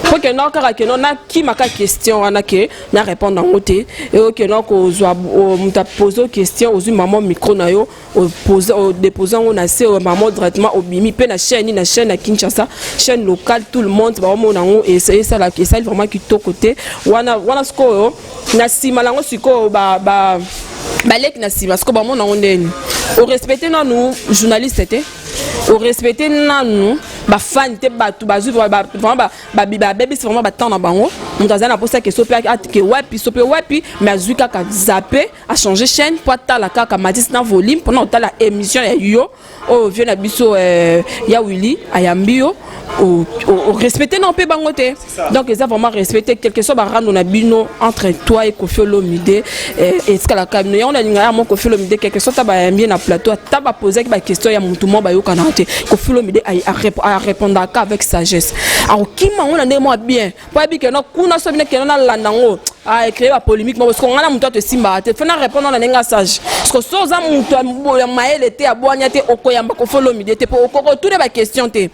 po ke non, kaka ke non, nakimaka question wana, ke na répondre yango te. Oke non, kozwa moto apose question, ozwi mama micro na yo, odépose yango na se mama directement, obimi mpe na chaîne, na chaîne ya Kinshasa, chaîne locale, tout le monde baomona yango. Esalaki, esali vraiment kitoko te wana. Wana sikoyo na nsima nango, sikoyo baleki na nsima, sikoyo bamona yango ndeni. Orespecte nanu journaliste te, orespecte nanu bafani te, bato bazwi vraiment, babebisi vraiment batemps na bango. Moto azali na mposa ke so mpe ake wapi, so mpe wapi, mais azwi kaka zappe, achange chaîne mpo atala kaka matisi na volume mpona kotala émission ya yo oyo vie na biso ya Willy ayambi yo. Orespecte na mpe bango te. Donc eza vraiment respecté, quelque soit barando na bino entre toi et Kofi Olomide, esikalaka bino yango. Nalinga ya mo Kofi Olomide, quelque soit ta bayambi ye na plateau, ata bapozaki baquestion ya motu moko bayokanaka te, Kofi Olomide arépondaka avec sagesse, akokima yango na ndenge moko bien, po ayebi keno kuna so bino keno nalanda yango, acréer bapolémique moko. Siko ngai na moto ato esimbaka te, fo na répondre na ndenge ya sage. Siko so oza moto ya mayele te, ya bwanya te, okoyamba Kofi Olomide te, po okoki otuna baquestion te.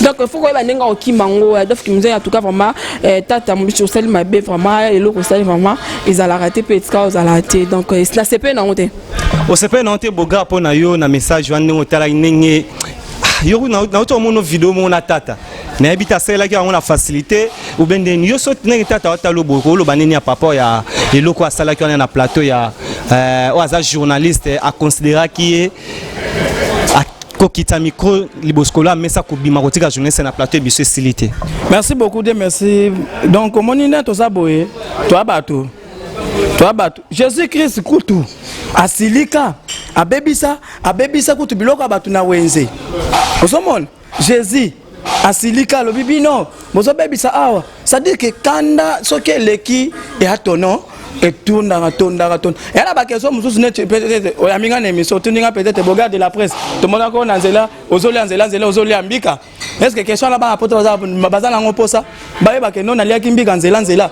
Donc il faut koyeba ndenge okima yango. Adolphe Kimizai, en tout cas vraiment, tata mobici, osali mabe vraiment. Eloko osali vraiment ezalaka te, mpe etika ozalaka te. Donc nasepe nango te. Osepeli nango te, Boga. Mpo na yo, na message wana, ndenge otalaki, ndenge yo nauti omona video moko na tata, nayebi te asalelaki yango na facilité ube ndeni yo so ndenge tata watala boye, koloba nini ya papa ya eloko asalaki wana na plateau ya oyo aza journaliste, aconsidéraki ye kokita micro liboso kolo amesa, kobima, kotika journaliste na plateau, ebiso esili te? Merci beaucoup de merci. Donc omoni nde toza boye, toya bato, toya bato. Jésus Christ kutu asilika, abebisa, abebisa kutu biloko ya bato na wenze. Ozomona Jésus asilika, alobi: "Bino bozobebisa awa." C'est-à-dire ke kanda soki eleki, eya tono etundaka, tondaka, tonda. Eya na baquestion mosusu neti peut-être oyambi nga na émission, otundi nga peut-être: "Bogard de la presse, tomonaka oyo na nzela, ozolia nzela nzela, ozolia mbika." Est ce que question wana, bana poto baza nango mposa bayebake no naliaki mbika nzela nzela?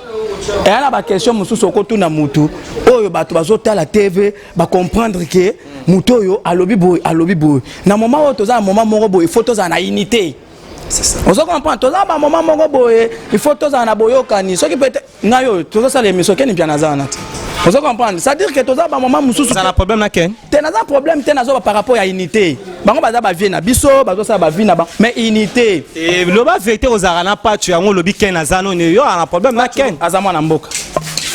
Eya na baquestion mosusu okotuna mutu oyo bato bazotala TV bacomprendre ke motu oyo alobi boye, alobi boye. Na moment oyo toza na moment moko boye, il faut tozala na unité. Ozo comprendre? Toza ba moment moko boye, il faut tozala na boyokani. Soki peut ngai oyo tozosala émission, keni mpia naza wana te. Ozo comprendre? C'est à dire que toza ba moment mosusu. Na problème na ken? Te, naza problème te. Nazoba par rapport ya unité. Bango baza bavie na biso, bazosala bavie na bango, mais unité. Loba vérité, ozalaka na pacho yango, olobi ken aza noni, yo na problème na ken? Aza mwana mboka,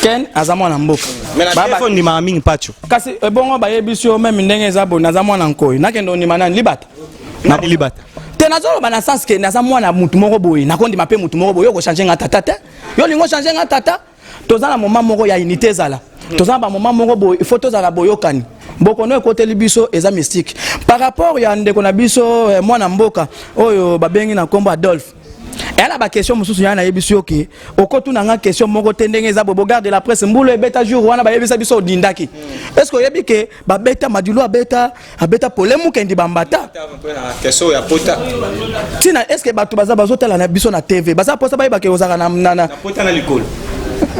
ken aza mwana mboka. Mais ondimaka mingi pacho. Kasi ebongo bayebisi yo meme ndenge eza boye, naza mwana nkoi, nakende ondima nani? Libata? Nani libata? Te. Nazoloba na sens ke naza mwana mutu moko boye, nakondima mpe mutu moko boye. Yo kochange nga tata te, yo olingi ochange nga tata. Toza na moment moko ya unité, ezala toza na bamoment moko boye, il faut tozala na boyokani. Bokono ekoteli biso, eza mystique. Par rapport ya ndeko na biso, mwana mboka oyo babengi na nkombo Adolphe, eya na baquestion mosusu ya nayebisi yo ke okotuna nga question moko te. Ndenge eza boye, Bogarde de la presse, mbulu ebeta jour wana, bayebisa biso odindaki. Est ce que oyebi ke babeta Madilu, abeta, abeta polemu kendi bambata? Question ya pota. Ntina, est ce que bato baza bazotala na biso na TV, baza mposa bayeba ke ozalaka na pota na likolo?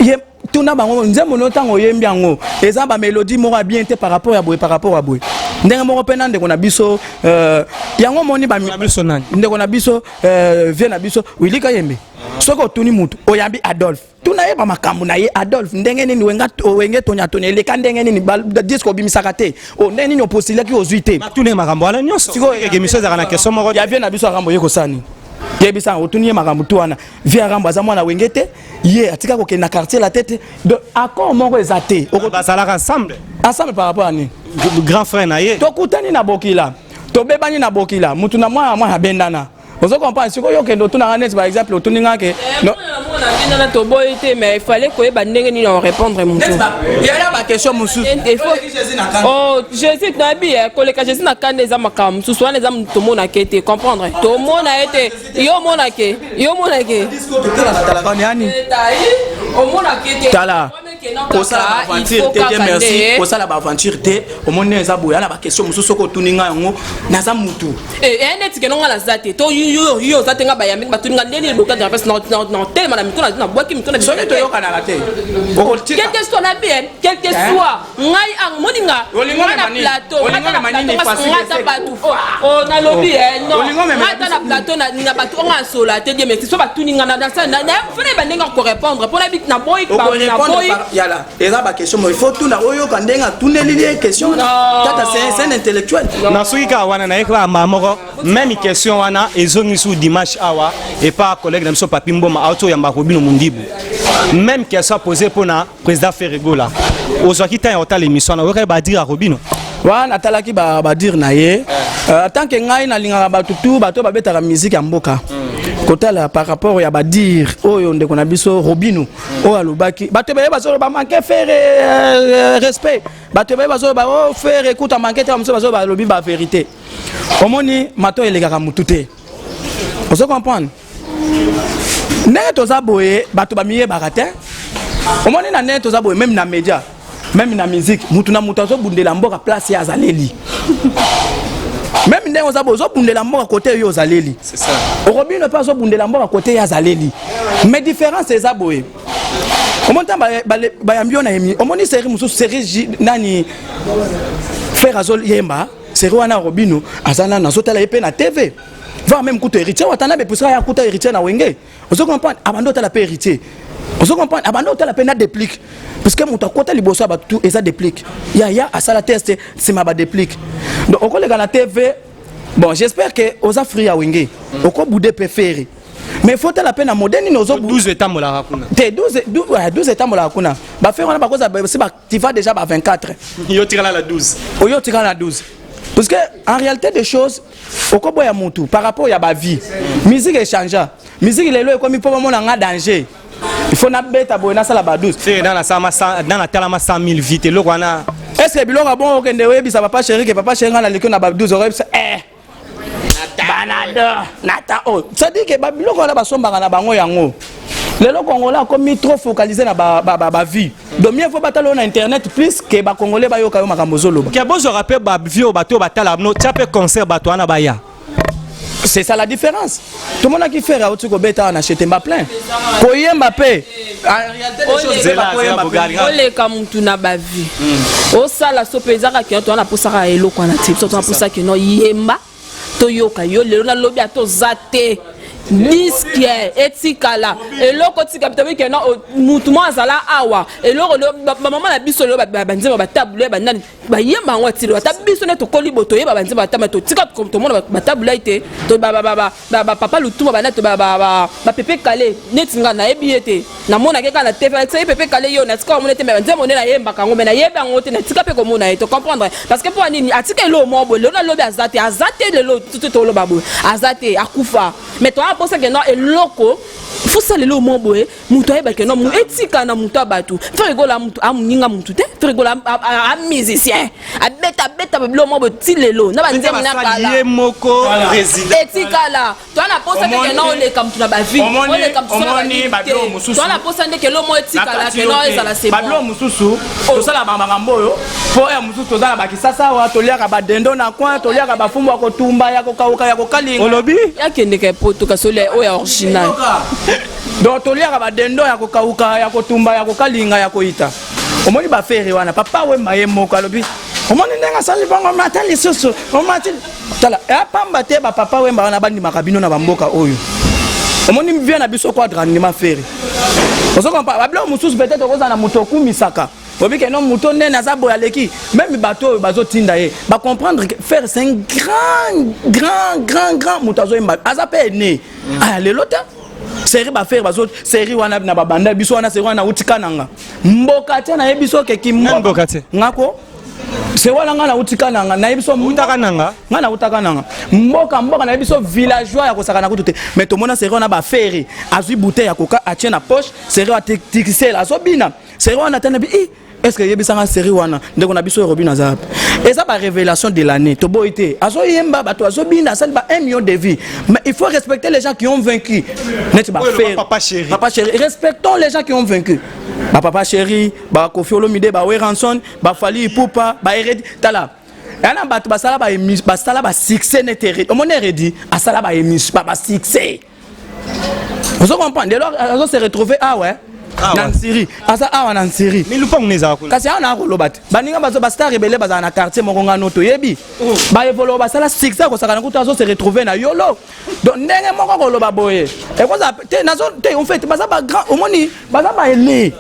Ye tuna bango nzembo no. Ntango oyembi yango, eza bamélodie moko ya bien te par rapport ya boye, par rapport ya boye. Ndenge moko mpe na ndeko na biso, yango omoni. Na biso nani? Ndeko na biso, vie na biso Willy Kayembe. Soki otuni mutu oyambi Adolphe, tuna yeba makambo na ye. Adolphe, ndenge nini Wenge tonyatonya eleka? Ndenge nini disque obimisaka te? O ndenge nini opostulaki, ozwi te? Batuna ye makambo wana nyonso. Sikoyo- Émission ezalaka na question moko. Ya vie na biso Arambo, ye kosala nini? Yebisa, otuni ye makambo tu wana. Vie Arambo aza mwana Wenge te, ye atika kokende na quartier la te te. Donc accord moko eza te. Bazalaka ensemble. Ensemble par rapport à nini? Grand frère na ye. Tokutani na bokila, tobebani na bokila, mutu na mwana mwana abendana. Ozo comprendre? Sikoyo okende otunanga neti par exemple otuni nga ke no- Mwana toboyi te, mais il fallait koyeba ndenge nini orépondre motu. Yaya, baquestion mosusu. Oh Jésus, nayebi koleka Jésus na kanda. Eza makambo mosusu wana, eza tomonake te, comprendre, tomona ye te. Yo omonake, yo omonake. Yani. Omonake te. Tala, kosala baaventure te te, merci, kosala baaventure te. Omoni eza boye, ala baquestion mosusu soki otuni nga yango, naza mutu. Eya neti keno nga naza te, to yo oza te, nga bayambi, batuni nga ndeni bokati na place na telema na miko nabwaki miko na Soki toyokanaka te. Quel que soit na bien, quel que soit ngai moni nga nga na plateau, nga ata bato nalobi, non, nga ata na plateau na bato onga asola te. Die merci, so batuni nga fana yeba ndenge akorépondre mpona naboyi. Naboyi. Yala, eza baquestion mo il faut tuna, oyoka ndenge atuneli ye question. Tata, c'est un intellectuel. Na soki kaka wana nayeki bamba moko, même question wana ezongi su dimanche awa epa collègue na biso Papi Mboma, auti oyamba Robino Mundibu. Même question posé mpona président Ferre Gola. Ozwaki ntan ya kotala émission wana, oyokaki badire ya Robino? Wana natalaki badire na ye. Tant que ngai nalingaka bato tu, bato babetaka musique ya mboka, kotala par rapport ya badire oyo ndeko na biso Robino oyo alobaki, bato ebele bazoloba manque Ferre respect, bato ebele bazoloba o Ferre ekuta manque te, bamosusu bazoloba, balobi bavérité. Omoni, mato elekaka mutu te. Ozo comprendre ndenge toza boye, bato bamiyebaka te. Omoni na ndenge toza boye, même na média, même na musique, mutu na mutu azobundela mboka place ye azaleli. Même ndenge oza boye, ozobundela mboka kote yo ozaleli, Robino mpe azobundela mboka kote ye azaleli, mais différence eza boye. Omoni ntango bayambi yo na emi, omoni série mosusu, série nani, Ferre azoyemba série wana, Robino aza nani, azotala ye mpe na TV, voire même kutu Héritier Watanabe, puisque aya kuta Héritier na Wenge. Ozo comprendre? Abandi otala mpe Héritier, ozo comprendre? Abandi otala mpe na Déplique, puisque moto akota liboso ya bato tu eza Déplique. Yaya asala test nsima badéplique. Donc okoleka na TV, bon, j'espère que oza free ya Wenge, okobude mpe Ferre, mais faut tala mpe na modèle nini ozo 12 etambolaka kuna. Te, 12, 12 etambolaka kuna. Bafere wana bakoza si baactiva déjà ba 24. Yo tikala na 12. Oyo otikala na 12, parce que en réalité des choses, okoboya mutu par rapport ya bavie. Musique échangea, musique lelo ekomi mpo bamona nga danger, il faut nabeta boye, nasala ba 12. Ferre na natalama 100 000 vite, eloko wana. Est ce que biloko ya bongo, okende oyebisa papa chéri ke papa chéri, nga naleki na ba 12, okoyebisa eh banado nata oyo? C'est-à-dire ke babiloko wana basombaka na bango yango. Lelo Congolais akomi trop focalisé na bavie ba, ba, donc mieux faut batala oyo na internet plus ke bacongolais bayoka yo makambo ozoloba. Ke bozwaka mpe bavie oyo bato oyo batala no tia mpe concert, bato wana baya. C'est ça la différence. Tomonaki Ferre auti kobeta awa na Chetemba, plein, koyemba mpe en réalité des choses, bakoyemba mpe. Oleka mutu na bavie, osala so mpe ezaka kino toza na posaka eloko wana te. Biso toza na posa kino yemba, toyoka yo lelo, nalobi ata oza te. Disque etikala, eloko tika tobi ke non, mutu mo azala awa, eloko bamama na biso lelo, banzembo batabule, banani bayemba yango atilo. Ata biso nde tokoli bo, toyeba banzembo batama, totika tomona batabulai te. Bapapa Lutumba, bana bapepe kale, neti nga nayebi ye te, namonaki kaka na TV ye Pepe Kale. Yo natika komona te, me banzembo nde nayembaka yango, me nayebi yango te, natika mpe komona ye. Tocomprendre, parce que mpo nini atika eloko moko boye? Lelo nalobi aza te, aza te. Lelo toloba boye, aza te, akufa, mais toya mposa ke non, eloko fosala, eloko moko boye, moto ayebake no etika na moto ya bato. Ferre Gola amoninga motu te. Ferre Gola amusicien, abeta abeta babilo moko boye ti lelo na banzembo na kala. Ye moko président. Etikala. Toa na posa ndeke na oleka motu na bavie, oleka motu. Toa na posa ndeke elo moko etikala, ke no ezala. Se babilo mosusu tosala bamakambo oyo mpo ya mosusu. Toza na bakisasa awa, toliaka badendo na coin, toliaka bafumbu ya kotumba, ya kokauka, ya kokalinga. Olobi? Yakendeka epoto, kasi olia oyo ya original. Donc toliaka badendo ya kokauka, ya kotumba, ya kokalinga, ya koyita. Omoni baFerre wana, Papa Wemba ye moko alobi, omoni ndenge asali bongo, mata lisusu, omati, tala apamba te. Bapapa Wemba wana bandimaka bino na bamboka oyo. Omoni vie na biso Quadra ndima Ferre, ozokompa babiloko mosusu. Peut-être okozala na moto okumisaka, obi ke no, moto ndene aza boye, aleki même bato oyo bazotinda ye. Bacomprendre que Ferre, c'est un grand, grand, grand, grand moto. Azoyemba, aza mpe ene aya lelo te. Série baFerre bazo série wana na babanda biso wana, série wana nauti Kananga, mboka te. Nayebi so ke mboka te. Ngako se wana, ngai nauti Kananga, nayebi so. Utaka nanga? Ngai nautaka nanga, mboka mboka, nayebi so villageois ya kosaka na kutu te. Mais tomona série wana, baFerre azwi bouteille ya Coca, atie na poche, série atikisele, azobina série wana te. Nabi est ce que yebisanga série wana, ndeko na biso Robin aza wapi? Eza barévélation de l'année, toboyi te. Azoyemba, bato azobina, asali ba 1 million de vues, mais il faut respecter les gens qui ont vaincu, neti baFerre. Papa Chéri. Papa Chéri, respectons les gens qui ont vaincu, bapapa Chéri, baKoffi Olomide, baWerrason, baFally Ipupa, baHéredi. Tala, ya na bato basala basala basuccès neti Héredi. Omoni Héredi asala baémission, basuccès, ozo comprendre? Lelo azo se retrouver awa na Nsiri, aza awa na Nsiri. Mais lupango na ezala kuna. Kasi awa na koloba te, baninga bazo bastar ebele bazala na quartier moko. Ngano toyebi baevolo basala succès, akosaka na kutu, azo se retrouver na Yolo. Donc ndenge moko koloba boye ekozala te, nazo te. En fait baza bagrand, omoni, baza baene,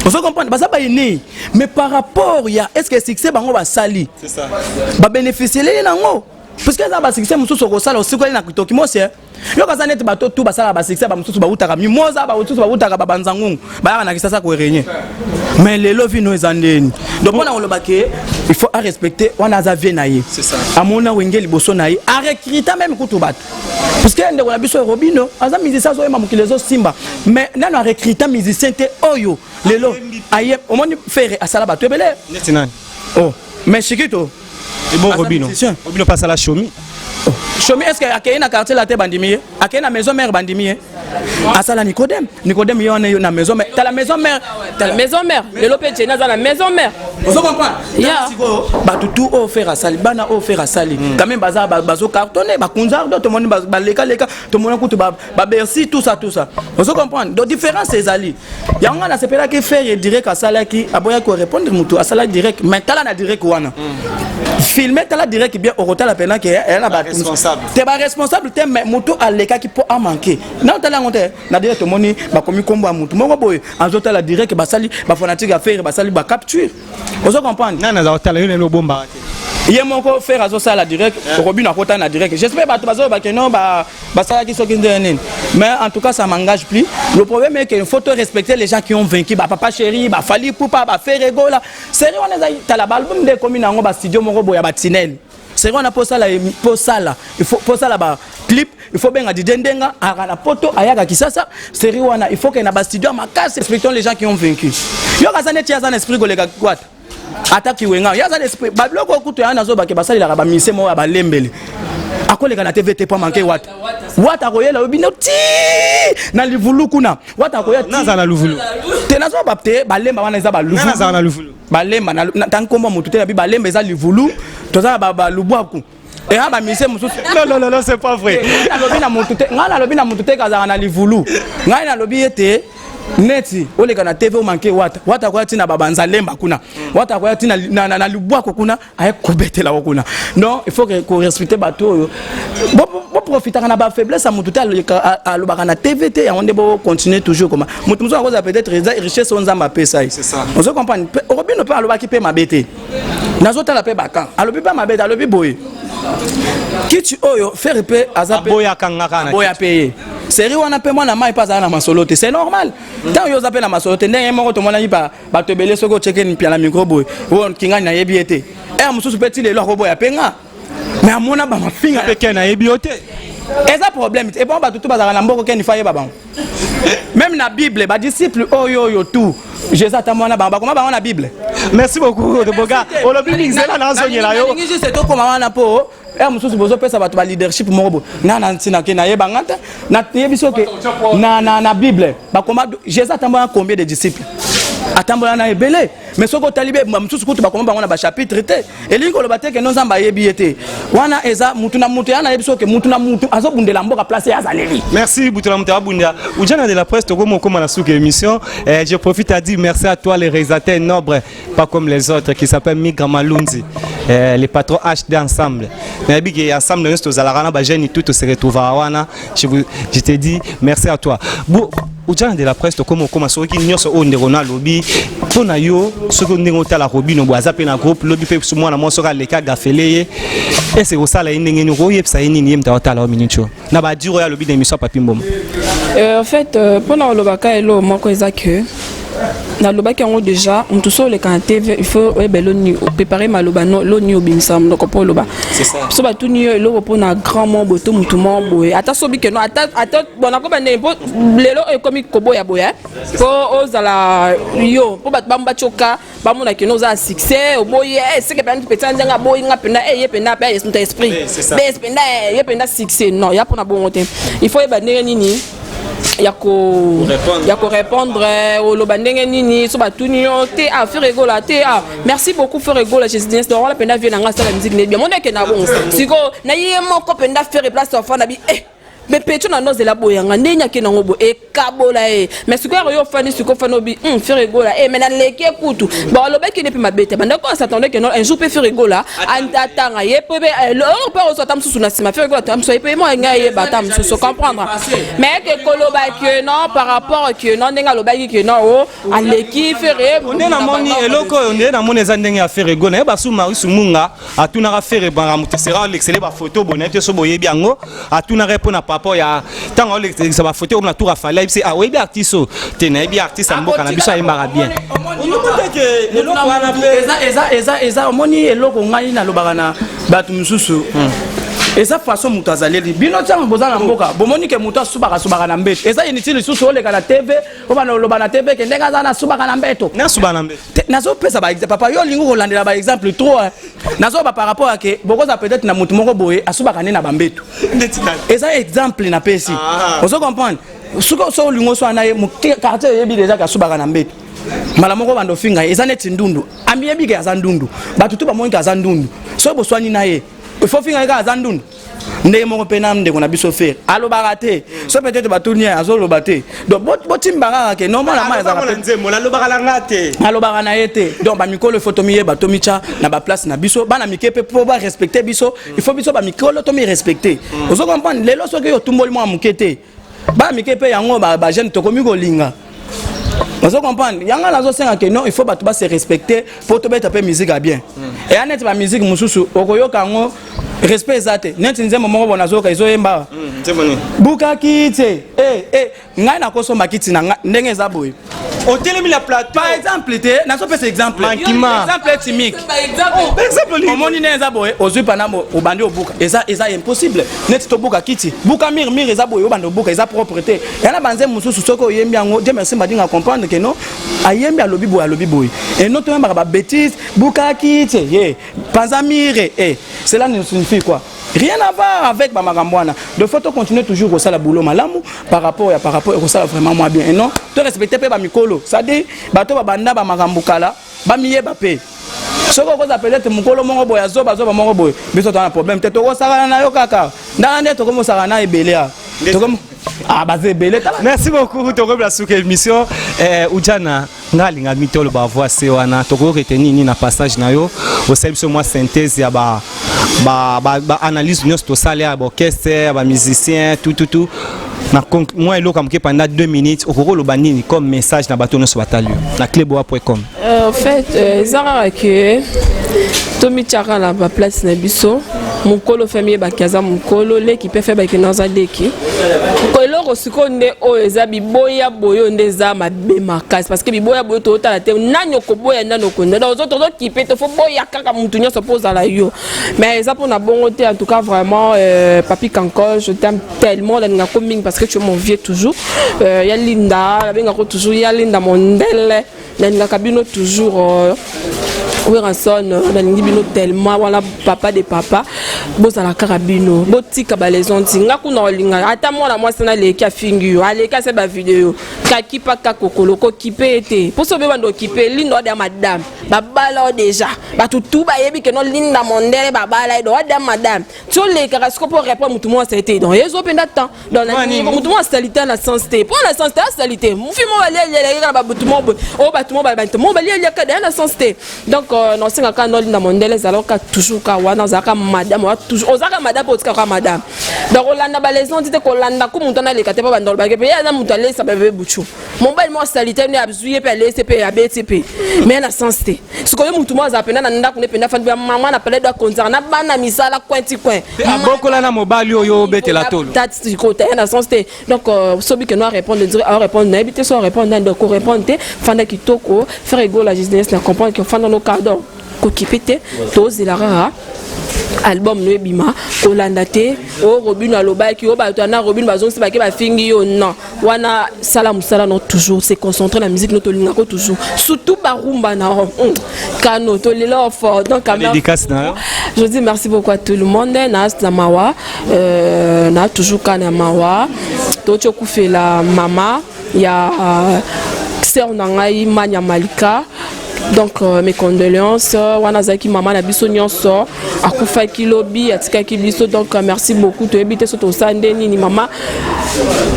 ozo comprendre, baza baene, mais par rapport ya est ce que succès bango basali, babénéficie leli nango, puisque eza basuccès mosusu okosala osikoli na kitoki mosi. Yo kaza neti bato tu basalaka basuccès, bamosusu bautaka Mimoza, bamosusu bautaka babanzangungu, bayaka na Kisasa korégner. Mais lelo vino eza ndeni. Donc mpona koloba ke il faut arespecter wana, aza vie na ye, amona Wenge liboso na ye, arecruta même kutu bato, puisque ndeko na biso Robino aza musicien, azoyemba, mokili ezosimba, mais nano arecruta musicien te oyo lelo aye. Omoni Ferre asala bato ebele. Neti nani? Oh, mais Shikito. Bon, Robino, Robino passe à la Chomi. Chomi, est ce que akei na quartier la te, bandimi ye? Akei na maison mère, bandimi ye. Asala Nicodème, Nicodème ye wana na maison mère. Tala maison mère. Tala maison mère, lelo mpe Jeni aza na maison mère. Ozo comprendre? Sikoyo bato tu oyo Ferre asali, bana oyo Ferre asali, quand même baza bazo cartonner, bakunzardo tomoni balekaleka, tomoni kutu baBercy, tout ça, tout ça, ozo comprendre? Donc différence ezali yango. Nga nasepelaki Ferre direct asalaki, aboyaki korépondre motu, asalaki direct. Mais tala na direct wana, filme, tala direct bien, okotala mpena ke eya na bato te, baresponsable te, mais motu alekaki mpo amanke na otala yango te. Na direct tomoni bakomi nkombo ya motu moko boye, azotala direct, basali bafanatike ya Ferre basali bacapture, ozo comprendre? Nani aza kotala yo? Nani obombaka te? Ye moko Ferre azosala direct, okobino akota na direct. J'espère bato bazoyoba ke non, basalaki soki ndenge nini, mais en tout cas ça m'engage plus. Le problème est qu'il faut te respecter les gens qui ont vaincu, bapapa Chéri, baFally Ipupa, baFerre Gola. Série wana eza, tala baalbum nde ekomi na yango, bastudio moko boye ya batinel. Série wana posala, posala, il faut posala baclip, il faut benga Didie Ndenga aka na Poto, ayaka Kisasa. Série wana il faut ke na bastudio ya makasi. Respectons les gens qui ont vaincu. Yo kaza neti aza na esprit koleka kwata ata kiwenga, ye aza na esprit. Babiloko kutu ya nazobake, basalelaka bamise moko ya balembele, akoleka na TV te po amanke wata. Wata akoyela yo bino ti na livulu kuna, wata akoya. Naza na luvulu. Te, nazoba te, balemba wana eza baluvulu. Nazala na luvulu. Balemba, ntangi nkombo motu te, nabi balemba eza livulu, toza na balubwaku, eya bamise mosusu. Non, non, non, non, c'est pas vrai. Nalobi na motu te, ngai nalobi na motu te kazalaka na livulu. Ngai nalobi ete Neti oleka na TV, omanke Wata. Wata akoya ntina babanzalemba kuna, Wata akoya ntina na lubwako kuna, aye kobetela yo kuna. Non, il faut que korespecte bato oyo boprofitaka na bafaiblesse ya motu te. Alobaka na TV te, yango nde bocontinue toujours koma. Motu mosusu akozala peut-être eza richesse oyo Nzambe apesa ye. Ozo comprendre? Okobino mpe alobaki mpe mabe te. Nazotala mpe bakan, alobi mpe mabe te. Alobi boye, kiti oyo Ferre mpe aza aboyaka nga kaka na boya mpe ye série wana mpe mwana mai mpe azala na masolo te. C'est normal, ntango yo oza mpe na masolo te. Ndenge moko tomonaki bato ebele, soki otyekeni mpia na micro boye, oyo kingani nayebi ye te. Ere mosusu mpe ti lelo akoboya mpe nga, mais amona bamafinga. Mpe ke nayebi yo te. Eza problème te. Ebongo bato tu bazalaka na mboko keni fa yeba bango. Même na Bible, badisciple oyo tout Jésus ata mwana bango bakoma bango na Bible. Merci beaucoup, Boga. Olobi mingi, nzela nazongela yo. Nalingi juste tokoma wana mpo ere mosusu bozopesa bato baleadership moko boye na ntina ke nayebanga te. Nayebi soki na Bible bakoma Jésus atambola combien de disciples? Atambola na ebele, mais soki otali be mosusu kutu bakoma bango na bachapitre te. Elingi koloba te ke no Nzambe ayebi ye te. Wana eza mutu na mutu ya nayebi soki mutu na mutu azobundela mboka place ye azaleli. Merci, Boutola Mouta Bunda. Oudjana de la presse, Togo comme à la souke émission. Je profite à dire merci à toi, les réalisateurs nobles, pas comme les autres, qui s'appellent Migra Malunzi, les patrons HD ensemble. Nayebi que ensemble, nous sommes à la jeune tout se retrouve à wana. Je te dis merci à toi. Bon, Oudjana de la presse, Togo comme soki nyonso oyo ndeko na alobi mpo na yo, soki ndenge otala Robino boye, aza mpe na groupe, lobi mpe mwana mwasi soki aleki agafele ye, ese kosala ye ndenge nini? Okoyebisa ye nini? Ye moto aotala yo minute oyo na badire oyo alobi na émission ya Papi Mboma. En fait, mpona kolobaka eloko moko eza ke nalobaki yango déjà: motu so oleka na TV, il faut oyeba eloni opréparé maloba loni obimisa monoko mpo oloba. So batuni yo eloko mpona grand mo boye to motu mo boye, ata sobi keno ata bon, nakoba ndenge mpo lelo oyo ekomi koboya boye mpo ozala yo mpo bato batyoka bamona keno oza na succès. Oboyi seke mpenza peta ndenge aboyi nga mpenza, ye mpenza mpe moto esprit bes mpenza, ye mpenza succès. Non, ya mpona bongo te. Il faut oyeba ndenge nini ya korépondre, oloba ndenge nini so batuni yo te. Ah, Ferre Gola te. Ah, merci beaucoup, Ferre Gola. Jésus, donc wana mpenza vie na nga asala musique ne bien monde ekenda bongo. Sikoyo na ye moko mpenza Ferre place ofanda bi eh mais petio na nozela boyanga ndenge ake nango boye ekabola ye. Mais sikoyo yo ofandi, sikoyo ofandi obi Ferre Gola e mais naleki kutu. Bon, alobaki ne mpe mabe te. Bandeko asatende ke non, un jour mpe Ferre Gola atanga ye mpe mpe ozwa ata mosusu na nsima Ferre Gola ata mosusu ye mpe mo ngai yeba ata mosusu comprendre. Mais ke koloba ke non, par rapport ke non, ndenge alobaki ke non, o aleki Ferre. Nde namoni eloko oyo, nde namoni eza ndenge ya Ferre Gola. Nayeba su Marius Munga atunaka Ferre makambo te sera olekisele bafoto boye. Nayebi te so boyebi yango. Atunaka ye mpo na papa ya ntango aolekisa bafoto oyo na tour afali, ayebisi: "Ah, oyebi artiste oyo te? Nayebi artiste ya mboka na biso, ayembaka bien." Eloko wana eza omoni eloko ngai nalobaka na bato mosusu, eza façon moto azaleli bino. Ntango boza na mboka, bomoni ke moto asubaka asubaka na mbeto, eza inutile lisusu oleka na TV, obana oloba na TV ke ndenge aza nasubaka na mbeto. Nasuba na mbeto. Nazopesa baexemple, papa. Yo olingi kolandela baexemple trop. Nazoba par rapport ake bokoza peut-être na motu moko boye asubaka nde na bambeto. Eza exemple napesi, ozo comprendre? Soki so olingi oswana na ye, quartier eyebi déjà ke asubaka na mbeto. Mbala moko bando ofinga ye, eza neti ndundu. Amiyebi ke aza ndundu, bato tu bamoni ke aza ndundu. Soki boswani na ye, il faut finga ye kaka aza ndundu. Ndenge moko mpe na ndeko na biso Ferre, alobaka te. So peut-être batuni ye, azoloba te. Donc botimba kaka ke normalement ezalaka na te. Alobaka na ye te. Donc bamikolo, il faut tomiyeba, tomitya na baplace na biso. Bana mike mpe, mpo barespecte biso, il faut biso bamikolo tomirespecte. Ozo comprendre? Lelo soki otumboli mwa moke te, bana mike mpe yango bajeune tokomi kolinga. Ozo comprendre? Yango nazosenga ke non, il faut bato base respecter mpo tobeta mpe musique ya bien. Eya neti bamusique mosusu okoyoka yango, respect eza te. Neti nzembo moko bo nazoyoka ezoyemba: "Buka kiti." Ngai nakosomba kiti na ngai ndenge eza boye. Otelemi na plateau. Par exemple te, nazopesa exemple. Exemple etimike. Omoni ndenge eza boye, ozwi pana obandi obuka, eza impossible. Neti tobuka kiti, buka mur, mur eza boye, obanda obuka, eza propre te. Ya na banzembo mosusu, soki oyembi yango, Dieu merci, Mbadinga comprendre ke non, ayembi, alobi boye, alobi boye. Eno toyembaka babêtise: "Buka kiti ye, panza mur." E cela ne signifie quoi? Rien à voir avec bamakambo wana. Donc faut continuer toujours kosala boulot malamu par rapport ya par rapport ekosala vraiment moi bien. Et non, to respecter mpe bamikolo, c'est-à-dire bato babanda bamakambo kala, bamiyeba mpe. Soki okoza peut-être mokolo moko boye azobazoba moko boye, biso toza na problème te, tokosakana na yo kaka ndanga nde tokomosaka na ebele. A Ah, baza ebele. Merci beaucoup. Tokomi na suka émission. Ujana, nga alinga mi toloba voix se wana. Tokoki retenir nini na passage na yo? Osali biso mwa synthèse ya ba analyse nyonso tosala ya baorchestre, ya bamusicien, tout tout tout. Na mwa eloko ya moke, pendant 2 minutes, okoki oloba nini comme message na bato nyonso batali yo na cleboa.com? En fait, eza kaka ke tomitiaka na baplace na biso. Mokolo fe miyebaki aza mokolo, leki mpe fe bakende aza leki. Eloko sikoyo nde oyo eza biboya boye, oyo nde eza mabe makasi, parce que biboya boye, totala te nani okoboya, nani okonda. Donc tozokipe te, faut boya kaka mutu nyonso mpo ozala yo, mais eza mpona bongo te. En tout cas, vraiment, Papi Kankol, je t'aime tellement, nalingako mingi parce que tu es mon vieux toujours. Ya Linda, nabengako toujours ya Linda Mondele, nalingaka bino toujours. Werrason, nalingi bino tellement wana, papa de papa. Bozala kaka bino, botika baleson nti nga kuna olinga ata mwana mwasi naleki afingi yo, aleki ase bavideo kaki pa kakokolo kokipe ye te. Mposo obe banda okipe Linda oda madame, babala o déjà, bato tu bayebi ke no Linda Mondele babala ye, donc oda madame ti olekaka siko mpo répondre motu moko asali te. Donc ezo mpenza temps, donc motu moko asali te na sens te, mpo na sens te asali te. Mofi mo balialialaki kaka babutu moko boye oyo, bato mo balabani te, mo balialiaka deya na sens te. Donc nosengaka no Linda Mondele, ezalaka toujours ka wana, ozalaka madame oza toujours, ozalaka madame mpo otikaka madame. Donc kolanda baleson ti te, kolanda ku motu wana aleka te, mpo banda olobaki mpe ye aza motu alesa bebe butu, mobali moko asali te nde azwi ye mpe alesi mpe abeti mpe, mais na sens te. Sikoyo motu moko azala mpenza na ndako nde mpenza afandi mama na palais do akonzaka na bana misala coin ti coin. Abokola na mobali oyo obetela tolo. Tata ya na sens te. Donc soki ke no arépondre, dire arépondre, nayebi te so arépondre nani. Donc korépondre te, fanda kitoko, faire ego la jeunesse na comprendre ke fanda no cardon, kokipe te, tozela kaka album no ebima. Kolanda te oyo Robino alobaki, oyo bato ana Robino bazongisi bake bafingi yo, non. Wana sala mosala no, toujours se concentrer na musique no, tolingako toujours, surtout barumba na kano tolela fort. Donc dédicace na je dis merci beaucoup à tout le monde. Na mawa, na toujours ka na mawa, toti okufela mama ya sœur na ngai Mania Malika. Donc mes condoléances. Wana azalaki mama na biso nyonso, akufaki lobi, atikaki biso. Donc merci beaucoup. Toyebi te so tosala nde nini. Mama,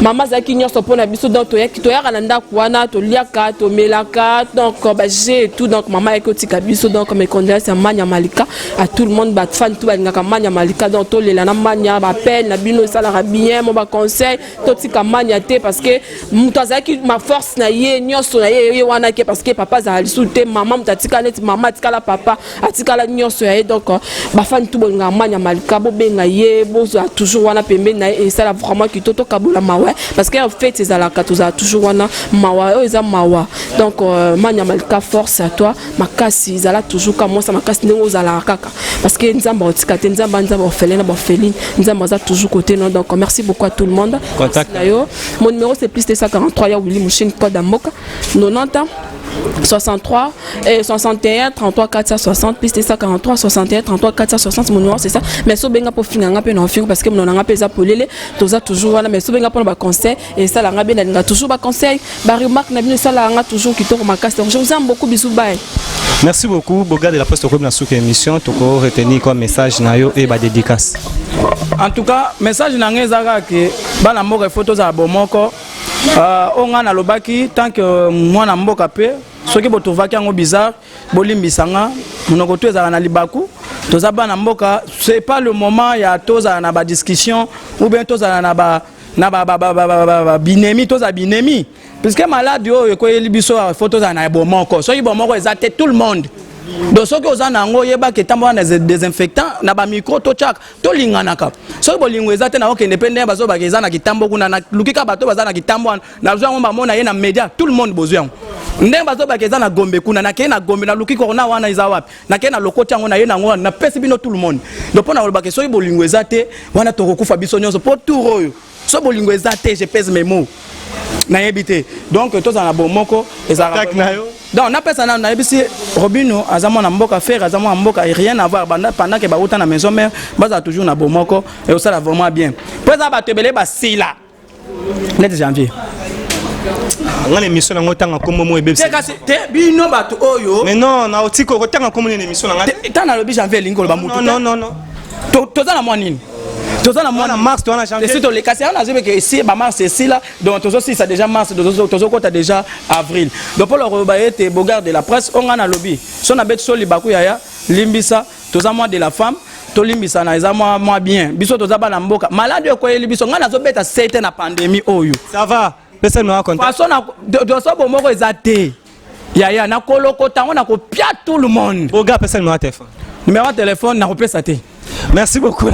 mama azalaki nyonso mpona biso. Donc toyaka na ndako wana, toliaka, tomelaka, donc baje et tout. Donc mama ayaki otika biso. Donc mes condoléances ya Mania Malika à tout le monde, bafani tout balingaka Mania Malika. Donc tolela na Mania, bapele na bino esalaka bien mo baconseil, totika Mania te, parce que moto azalaki ma force na ye nyonso na ye ye wana ke, parce que papa azala lisusu te, mama moto atikala neti mama atikala, papa atikala nyonso ya ye. Donc bafani tu bolingaka Mania Malika, bobenga ye, bozala toujours wana pembeni na ye, esala vraiment kitoko. Tokabola mawa, parce que en fait ezalaka tozala toujours wana, mawa oyo eza mawa. Donc Mania Malika, force à toi, makasi ezala toujours ka mwasa makasi ndenge ozalaka kaka, parce que Nzambe aotika te, Nzambe, Nzambe orphelin na baorpheline, Nzambe aza toujours côté no. Donc merci beaucoup à tout le monde. Contact. Na yo, mon numéro, c'est plus 243 ya Willy Mouchine, code ya mboka, 90 63 et 61 33 460, plus 243 61 33 460. Mon numéro, c'est ça. Mais so benga po finga nga pe na finga, parce que mon nga pe eza polele, toza toujours wana. Mais so benga pona ba conseil esala nga be, nalinga toujours ba conseil, ba remarque na bino esala nga toujours kitoko makasi. Donc je vous aime beaucoup, bisous, bye. Merci beaucoup, Boga de la Poste. Tokomi na suka émission. Toko retenir comme message na yo et ba dédicace? En tout cas, message na ngai eza kaka ke bana mboka, ifo tozala bomoko. Oyo ngai nalobaki tant que mwana mboka, mpe soki botrouvaki yango bizarre, bolimbisa nga. Monoko to ezala na libaku, toza bana mboka, c'est pas le moment ya tozala na badiscussion ou bien tozala na ba na ba ba ba ba ba ba ba binemi, tozala binemi, puisque maladi oyo ekoyeli biso, faut tozala na bomoko. Soki bomoko eza te, tout le monde. Donc soki oza na yango, oyebaka etambo wana désinfectant na bamicro, totyaka, tolinganaka. Soki bolingo eza te, naokende mpe ndenge bazobaka eza na kitambo kuna, naluki kaka bato baza na kitambo wana, nazwi yango, bamona ye na média, tout le monde bozwi yango. Ndenge bazobaka eza na Gombe kuna, nakei na Gombe, naluki corona wana eza wapi, nakei na lokoti yango, naye nango wana, napesi bino tout le monde. Donc mpo na kolobaka, soki bolingo eza te wana, tokokufa biso nyonso. Mpo tour oyo, so bolingo eza te, je pèse mes mots, nayebi te. Donc tozala na bomoko, ezalaka. Donc napesa nano, nayebisi Robino aza mwana mboka, Ferre aza mwana mboka, rien à voir. Pendant ke bauta na maison mère, bazala toujours na bomoko, eosala vraiment bien, mpo eza bato ebele basila neti Janvier. Nga na émission nango, otanga kombo mo ebebisa. Te, kasi te, bino bato oyo. Mais non, na otiki kotanga kombo nini émission nanga. Ntango nalobi Janvier, elingi koloba mutu. Non, non, non. Toza na mwa nini? Toza na Mwana mars, toza na janvier. Esi tolekasi yango, nazobeke esi bamars esila, donc tozosilisa déjà mars, tozokota déjà avril. Donc mpo koloba ete Bogard de la presse, o ngai nalobi so nabeti so libaku, yaya, limbisa. Toza mois de la femme, tolimbisana, eza mwa bien. Biso toza bana mboka, maladi ekweyeli biso. Ngai nazobeta sete na pandémie oyo. Ça va, pesa numéro ya contact. Façon na doso bomoko eza te, yaya, nakolokota yango, nakopia tout le monde. Boga, pesa numéro ya téléphone. Numéro ya téléphone nakopesa te. Merci beaucoup.